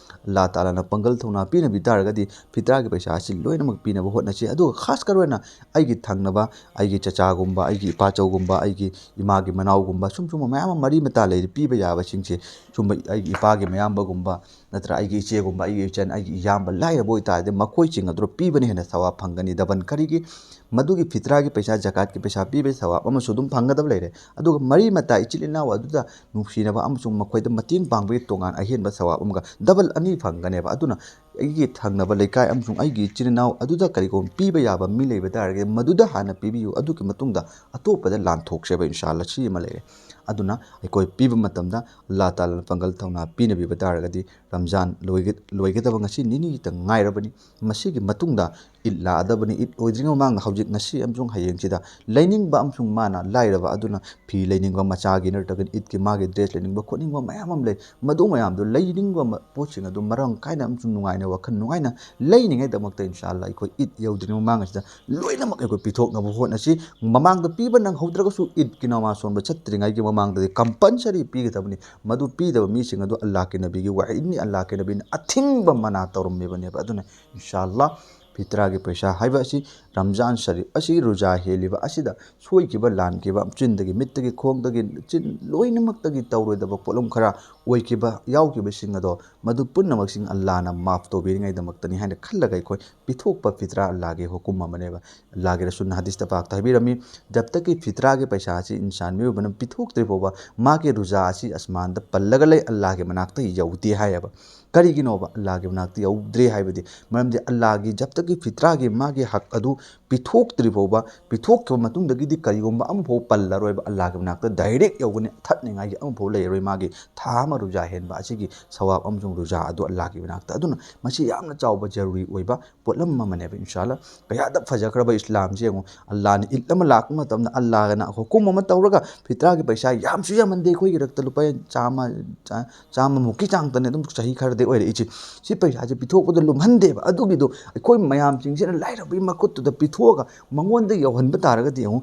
ꯑꯜꯂꯥ ꯇꯥꯂꯥꯅ ꯄꯥꯡꯒꯜ ꯊꯧꯅꯥ ꯄꯤꯅꯕꯤ ꯇꯥꯔꯒꯗꯤ ꯐꯤꯇ꯭ꯔꯥꯒꯤ ꯄꯩꯁꯥ ꯑꯁꯤ ꯂꯣꯏꯅꯃꯛ ꯄꯤꯅꯕ ꯍꯣꯠꯅꯁꯤ꯫ ꯑꯗꯨꯒ ꯈꯥꯁ ꯀꯔ ꯑꯣꯏꯅ ꯑꯩꯒꯤ ꯊꯪꯅꯕ, ꯑꯩꯒꯤ ꯆꯆꯥꯒꯨꯝꯕ, ꯑꯩꯒꯤ ꯏꯄꯥꯆꯧꯒꯨꯝꯕ, ꯑꯩꯒꯤ ꯏꯃꯥꯒꯤ ꯃꯅꯥꯎꯒꯨꯝꯕ, ꯁꯨꯝ ꯁꯨꯝꯕ ꯃꯌꯥꯝ ꯑꯃ ꯃꯔꯤ ꯃꯇꯥ ꯂꯩꯔꯤ ꯄꯤꯕ ꯌꯥꯕꯁꯤꯡꯁꯦ, ꯁꯨꯝꯕ ꯑꯩꯒꯤ ꯏꯄꯥꯒꯤ ꯃꯌꯥꯝꯕꯒꯨꯝꯕ ꯅꯠꯇ꯭ꯔ ꯑꯩꯒꯤ ꯏꯆꯦꯒꯨꯝꯕ, ꯑꯩꯒꯤ ꯏꯆꯟ, ꯑꯩꯒꯤ ꯏꯌꯥꯝꯕ ꯂꯥꯏꯔꯕ ꯑꯣꯏꯇꯥꯔꯗꯤ ꯃꯈꯣꯏꯁꯤꯡ ꯑꯗꯨꯗ ꯄꯤꯕꯅ ꯍꯦꯟꯅ ꯊꯋꯥ ꯐꯪꯒꯅꯤ꯫ ꯗꯕꯟ ꯀꯔꯤꯒꯤ? ꯃꯗꯨꯒꯤ ꯐꯤꯇ꯭ꯔꯥꯒꯤ ꯄꯩꯁꯥ, ꯖꯀꯥꯠꯀꯤ ꯄꯩꯁꯥ ꯄꯤꯕꯒꯤ ꯊꯋꯥꯕ ꯑꯃꯁꯨ ꯑꯗꯨꯝ ꯐꯪꯒꯗꯕ ꯂꯩꯔꯦ꯫ ꯑꯗꯨꯒ ꯃꯔꯤ ꯃꯇꯥ ꯏꯆꯤꯜ ꯏꯅꯥꯎ ꯑꯗꯨꯗ ꯅꯨꯡꯁꯤꯅꯕ ꯑꯃꯁꯨꯡ ꯃꯈꯣꯏꯗ ꯃꯇꯦꯡ ꯄꯥꯡꯕꯒꯤ ꯇꯣꯉꯥꯟ ꯑꯍꯦꯟꯕ ꯊꯋꯥꯕ ꯑꯃꯒ ꯗꯕꯜ ꯑꯅꯤ ꯐꯪꯒꯅꯦꯕ꯫ ꯑꯗꯨꯅ ꯑꯩꯒꯤ ꯊꯪꯅꯕ ꯂꯩꯀꯥꯏ ꯑꯃꯁꯨꯡ ꯑꯩꯒꯤ ꯏꯆꯤꯜ ꯏꯅꯥꯎ ꯑꯗꯨꯗ ꯀꯔꯤꯒꯨꯝꯕ ꯄꯤꯕ ꯌꯥꯕ ꯃꯤ ꯂꯩꯕ ꯇꯥꯔꯒꯗꯤ ꯃꯗꯨꯗ ꯍꯥꯟꯅ ꯄꯤꯕꯤꯌꯨ꯫ ꯑꯗꯨꯒꯤ ꯃꯇꯨꯡꯗ ꯑꯇꯣꯞꯄꯗ ꯂꯥꯟꯊꯣꯛꯁꯦꯕ, ꯏꯟꯁꯥ ꯑꯜꯂꯥ꯫ ꯁꯤ ꯑꯃ ꯂꯩꯔꯦ꯫ ꯑꯗꯨꯅ ꯑꯩꯈꯣꯏ ꯄꯤꯕ ꯃꯇꯝꯗ ꯑꯜꯂꯥ ꯇꯥꯂꯥꯅ ꯄꯥꯡꯒꯜ ꯊꯧꯅꯥ ꯄꯤꯅꯕꯤꯕ ꯇꯥꯔꯒꯗꯤ ꯔꯝꯖꯥꯟ ꯂꯣꯏꯒ-, ꯂꯣꯏꯒꯗꯕ ꯉꯁꯤ ꯅꯤꯅꯤꯇ ꯉꯥꯏꯔꯕꯅꯤ꯫ ꯃꯁꯤꯒꯤ ꯃꯇꯨꯡꯗ ꯏꯗ ꯂꯥꯛꯑꯗꯕꯅꯤ꯫ ꯏꯗ ꯂꯣꯏꯗ꯭ꯔꯤꯉꯩ ꯃꯃꯥꯡꯗ ꯍꯧꯖꯤꯛ ꯉꯁꯤ ꯑꯃꯁꯨꯡ ꯍꯌꯦꯡꯁꯤꯗ ꯂꯩꯅꯤꯡꯕ ꯑꯃꯁꯨꯡ ꯃꯥꯅ ꯂꯥꯏꯔꯕ ꯑꯗꯨꯅ ꯐꯤ ꯂꯩꯅꯤꯡꯕ, ꯃꯆꯥꯒꯤ ꯅꯠꯇ꯭ꯔꯒꯅ ꯏꯗꯀꯤ ꯃꯥꯒꯤ ꯗ꯭ꯔꯦꯁ ꯂꯩꯅꯤꯡꯕ ꯈꯣꯠꯅꯤꯡꯕ ꯃꯌꯥꯝ ꯑꯃ ꯂꯩ꯫ ꯃꯗꯨ ꯃꯌꯥꯝꯗꯣ ꯂꯩꯅꯤꯡꯕ ꯃ-, ꯄꯣꯠꯁꯤꯡ ꯑꯗꯨ ꯃꯔꯥꯡ ꯀꯥꯏꯅ ꯑꯃꯁꯨꯡ ꯅꯨꯡꯉꯥꯏꯅ, ꯋꯥꯈꯜ ꯅꯨꯡꯉꯥꯏꯅ ꯂꯩꯅꯤꯡꯉꯥꯏꯗꯃꯛꯇ ꯏꯟꯁꯥ ꯑꯜꯂꯥ ꯑꯩꯈꯣꯏ ꯏꯗ ꯌꯧꯗ꯭ꯔꯤꯉꯩ ꯃꯃꯥꯡ ꯑꯁꯤꯗ ꯂꯣꯏꯅꯃꯛ ꯑꯩꯈꯣꯏ ꯄꯤꯊꯣꯛꯅꯕ ꯍꯣꯠꯅꯁꯤ꯫ ꯃꯃꯥꯡꯗ ꯄꯤꯕ ꯅꯪꯍꯧꯗ꯭ꯔꯒꯁꯨ ꯏꯗꯀꯤ ꯅꯃꯥꯖ ꯁꯣꯟꯕ ꯆꯠꯇ꯭ꯔꯤꯉꯩꯒꯤ ꯃꯃꯥꯡꯗꯗꯤ ꯀꯝꯄꯜꯁꯔꯤ ꯄꯤꯒꯗꯕꯅꯤ꯫ ꯃꯗꯨ ꯄꯤꯗꯕ ꯃꯤꯁꯤꯡ ꯑꯗꯨ ꯑꯜꯂꯥꯍꯀꯤ ꯅꯕꯤꯒꯤ ꯋꯥꯍꯩꯅꯤ, ꯑꯜꯂꯥꯍꯀꯤ ꯅꯕꯤꯅ ꯑꯊꯤꯡꯕ ꯃꯅꯥ ꯇꯧꯔꯝꯃꯤꯕꯅꯦꯕ꯫ ꯑꯗꯨꯅ ꯏꯟꯁꯥ ꯑꯜꯂꯥ ꯐꯤꯇ꯭ꯔꯥꯒꯤ ꯄꯩꯁꯥ ꯍꯥꯏꯕ ꯑꯁꯤ ꯔꯝꯖꯥꯟ ꯁꯔꯤꯐ ꯑꯁꯤ ꯔꯣꯖꯥ ꯍꯦꯜꯂꯤꯕ ꯑꯁꯤꯗ ꯁꯣꯏꯈꯤꯕ, ꯂꯥꯟꯈꯤꯕ, ꯆꯤꯟꯗꯒꯤ, ꯃꯤꯠꯇꯒꯤ, ꯈꯣꯡꯗꯒꯤ, ꯆꯤꯟ ꯂꯣꯏꯅꯃꯛꯇꯒꯤ ꯇꯧꯔꯣꯏꯗꯕ ꯄꯣꯠꯂꯝ ꯈꯔ ꯑꯣꯏꯈꯤꯕ, ꯌꯥꯎꯈꯤꯕꯁꯤꯡ ꯑꯗꯣ ꯃꯗꯨ ꯄꯨꯝꯅꯃꯛꯁꯤꯡ ꯑꯜꯂꯥꯍꯅ ꯃꯥꯐ ꯇꯧꯕꯤꯔꯤꯉꯩꯗꯃꯛꯇꯅꯤ ꯍꯥꯏꯅ ꯈꯜꯂꯒ ꯑꯩꯈꯣꯏ ꯄꯤꯊꯣꯛꯄ ꯐꯤꯇ꯭ꯔꯥ ꯑꯜꯂꯥꯍꯒꯤ ꯍꯨꯀꯨꯝ ꯑꯃꯅꯦꯕ꯫ ꯑꯜꯂꯥꯍꯒꯤ ꯔꯁꯨꯜꯅ ꯍꯗꯤꯁꯇ ꯄꯥꯛꯇ ꯍꯥꯏꯕꯤꯔꯝꯃꯤ, "ꯖꯕ ꯇꯛꯀꯤ ꯐꯤꯇ꯭ꯔꯥꯒꯤ ꯄꯩꯁꯥ ꯑꯁꯤ ꯏꯟꯁꯥꯟ ꯃꯤꯑꯣꯏꯕꯅ ꯄꯤꯊꯣꯛꯇ꯭ꯔꯤ ꯐꯥꯎꯕ ꯃꯥꯒꯤ ꯔꯨꯖꯥ ꯑꯁꯤ ꯑꯁꯃꯥꯟꯗ ꯄꯜꯂꯒ ꯂꯩ, ꯑꯜꯂꯥꯍꯒꯤ ꯃꯅꯥꯛꯇ ꯌꯧꯗꯦ" ꯍꯥꯏꯌꯦꯕ꯫ ꯀꯔꯤꯒꯤꯅꯣꯕ ꯑꯜꯂꯥꯍꯒꯤ ꯃꯅꯥꯛꯇ ꯌꯧꯗ꯭ꯔꯦ ꯍꯥꯏꯕꯗꯤ? ꯃꯔꯝꯗꯤ ꯑꯜꯂꯥꯍꯒꯤ ꯖꯕ ꯇꯛꯀꯤ ꯐꯤꯇ꯭ꯔꯥꯒꯤ ꯃꯥꯒꯤ ꯍꯛ ꯑꯗꯨ ꯄꯤꯊꯣꯛꯇ꯭ꯔꯤ ꯐꯥꯎꯕ, ꯄꯤꯊꯣꯛꯈꯤꯕ ꯃꯇꯨꯡꯗꯒꯤꯗꯤ ꯀꯔꯤꯒꯨꯝꯕ ꯑꯃꯐꯥꯎ ꯄꯜꯂꯔꯣꯏꯕ, ꯑꯜꯂꯥꯍꯒꯤ ꯃꯅꯥꯛꯇ ꯗꯥꯏꯔꯦꯛ ꯌꯧꯒꯅꯤ, ꯊꯠꯅꯤꯡꯉꯥꯏꯒꯤ ꯑꯃꯐꯥꯎ ꯂꯩꯔꯔꯣꯏ꯫ ꯃꯥꯒꯤ ꯊꯥ ꯑꯃ ꯔꯨꯖꯥ ꯍꯦꯟꯕ ꯑꯁꯤꯒꯤ ꯁꯋꯥꯕ ꯑꯃꯁꯨꯡ ꯔꯨꯖꯥ ꯑꯗꯨ ꯑꯜꯂꯥꯍꯒꯤ ꯃꯅꯥꯛꯇ꯫ ꯑꯗꯨꯅ ꯃꯁꯤ ꯌꯥꯝꯅ ꯆꯥꯎꯕ ꯖꯔꯨꯔꯤ ꯑꯣꯏꯕ ꯄꯣꯠꯂꯝ ꯑꯃꯅꯦꯕ, ꯏꯟꯁꯥ ꯑꯜꯂꯥ꯫ ꯀꯌꯥꯗ ꯐꯖꯈ꯭ꯔꯕ ꯏꯁꯂꯥꯝꯁꯦ ꯌꯦꯡꯉꯨ, ꯑꯜꯂꯥꯍꯅ ꯏꯗ ꯑꯃ ꯂꯥꯛꯄ ꯃꯇꯝꯗ ꯑꯜꯂꯥꯍꯅ ꯍꯨꯀꯨꯝ ꯑꯃ ꯇꯧꯔꯒ ꯐꯤꯇ꯭ꯔꯥꯒꯤ ꯄꯩꯁꯥ ꯌꯥꯝꯁꯨ ꯌꯥꯝꯃꯟꯗꯦ, ꯑꯩꯈꯣꯏꯒꯤ ꯔꯛꯇ ꯂꯨꯄꯥ ꯆꯥꯝꯃ, ꯆꯥ-, ꯆꯥꯝꯃꯃꯨꯛꯀꯤ ꯆꯥꯡꯇꯅꯦ ꯑꯗꯨꯝ ꯆꯍꯤ ꯈꯔꯗꯤ ꯑꯣꯏꯔꯛꯏꯁꯦ꯫ ꯁꯤ ꯄꯩꯁꯥꯁꯦ ꯄꯤꯊꯣꯛꯄꯗ ꯂꯨꯝꯍꯟꯗꯦꯕ꯫ ꯑꯗꯨꯒꯤꯗꯣ ꯑꯩꯈꯣꯏ ꯃꯌꯥꯝꯁꯤꯡꯁꯤꯅ ꯂꯥꯏꯔꯕꯒꯤ ꯃꯈꯨꯠꯇꯨꯗ ꯄꯤꯊꯣꯛꯑꯒ ꯃꯉꯣꯟꯗ ꯌꯧꯍꯟꯕ ꯇꯥꯔꯒꯗꯤ ꯌꯦꯡꯉꯨ,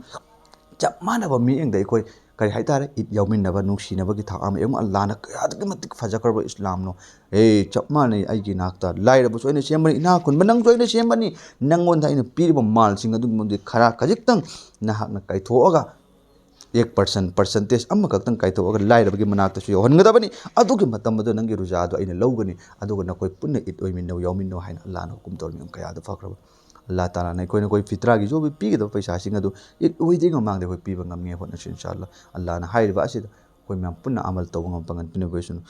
ꯆꯞ ꯃꯥꯟꯅꯕ ꯃꯤꯠꯌꯦꯡꯗ ꯑꯩꯈꯣꯏ ꯀꯔꯤ ꯍꯥꯏꯇꯥꯔꯦ, ꯏꯗ ꯌꯥꯎꯃꯤꯟꯅꯕ, ꯅꯨꯡꯁꯤꯅꯕꯒꯤ ꯊꯧꯔꯝ ꯑꯃ, ꯑꯜꯂꯥꯍꯅ ꯀꯌꯥꯗꯒꯤ ꯃꯇꯤꯛ ꯐꯖꯈ꯭ꯔꯕ ꯏꯁꯂꯥꯝꯅꯣ꯫ ꯑꯦ, ꯆꯞ ꯃꯥꯟꯅꯩ, ꯑꯩꯒꯤ ꯏꯅꯥꯛꯇ ꯂꯥꯏꯔꯕꯁꯨ ꯑꯩꯅ ꯁꯦꯝꯕꯅꯤ, ꯏꯅꯥꯛ ꯈꯨꯟꯕ ꯅꯪꯁꯨ ꯑꯩꯅ ꯁꯦꯝꯕꯅꯤ, ꯅꯪꯉꯣꯟꯗ ꯑꯩꯅ ꯄꯤꯔꯤꯕ ꯃꯥꯜꯁꯤꯡ ꯑꯗꯨꯒꯤ ꯃꯅꯨꯡꯗꯒꯤ ꯈꯔ ꯈꯖꯤꯛꯇꯪ ꯅꯍꯥꯛꯅ ꯀꯥꯏꯊꯣꯛꯑꯒ, ꯑꯦꯛ ꯄꯥꯔꯁꯦꯟ, ꯄꯥꯔꯁꯦꯟꯇꯦꯖ ꯑꯃꯈꯛꯇꯪ ꯀꯥꯏꯊꯣꯛꯑꯒ ꯂꯥꯏꯔꯕꯒꯤ ꯃꯅꯥꯛꯇꯁꯨ ꯌꯧꯍꯟꯒꯗꯕꯅꯤ꯫ ꯑꯗꯨꯒꯤ ꯃꯇꯝ ꯑꯗꯨ ꯅꯪꯒꯤ ꯔꯨꯖꯥꯗꯣ ꯑꯩꯅ ꯂꯧꯒꯅꯤ, ꯑꯗꯨꯒ ꯅꯈꯣꯏ ꯄꯨꯟꯅ ꯏꯗ ꯑꯣꯏꯃꯤꯟꯅꯧ, ꯌꯥꯎꯃꯤꯟꯅꯧ ꯍꯥꯏꯅ ꯑꯜꯂꯥꯍꯅ ꯍꯨꯀꯨꯝ ꯇꯧꯔꯝꯃꯤ꯫ ꯀꯌꯥꯗ ꯐꯈ꯭ꯔꯕ꯫ ꯑꯜꯂꯥꯍ ꯇꯥꯂꯥꯅ ꯑꯩꯈꯣꯏꯅ, ꯑꯩꯈꯣꯏ ꯐꯤꯇ꯭ꯔꯥꯒꯤ ꯖꯣꯕꯤ ꯄꯤꯒꯗꯕ ꯄꯩꯁꯥꯁꯤꯡ ꯑꯗꯨ ꯏꯗ ꯑꯣꯏꯗ꯭ꯔꯤꯉꯩ ꯃꯃꯥꯡꯗ ꯑꯩꯈꯣꯏ ꯄꯤꯕ ꯉꯝꯅꯤꯡꯉꯥꯏ ꯍꯣꯠꯅꯁꯤ, ꯏꯟꯁꯥ ꯑꯜꯂꯥꯍ꯫ ꯑꯜꯂꯥꯍꯅ ꯍꯥꯏꯔꯤꯕ ꯑꯁꯤꯗ ꯑꯩꯈꯣꯏ ꯃꯌꯥꯝ ꯄꯨꯟꯅ ꯑꯃꯜ ꯇꯧꯕ ꯉꯝꯕ ꯄꯥꯡꯒꯜ ꯄꯤꯅꯕ ꯑꯣꯏꯁꯅꯨ꯫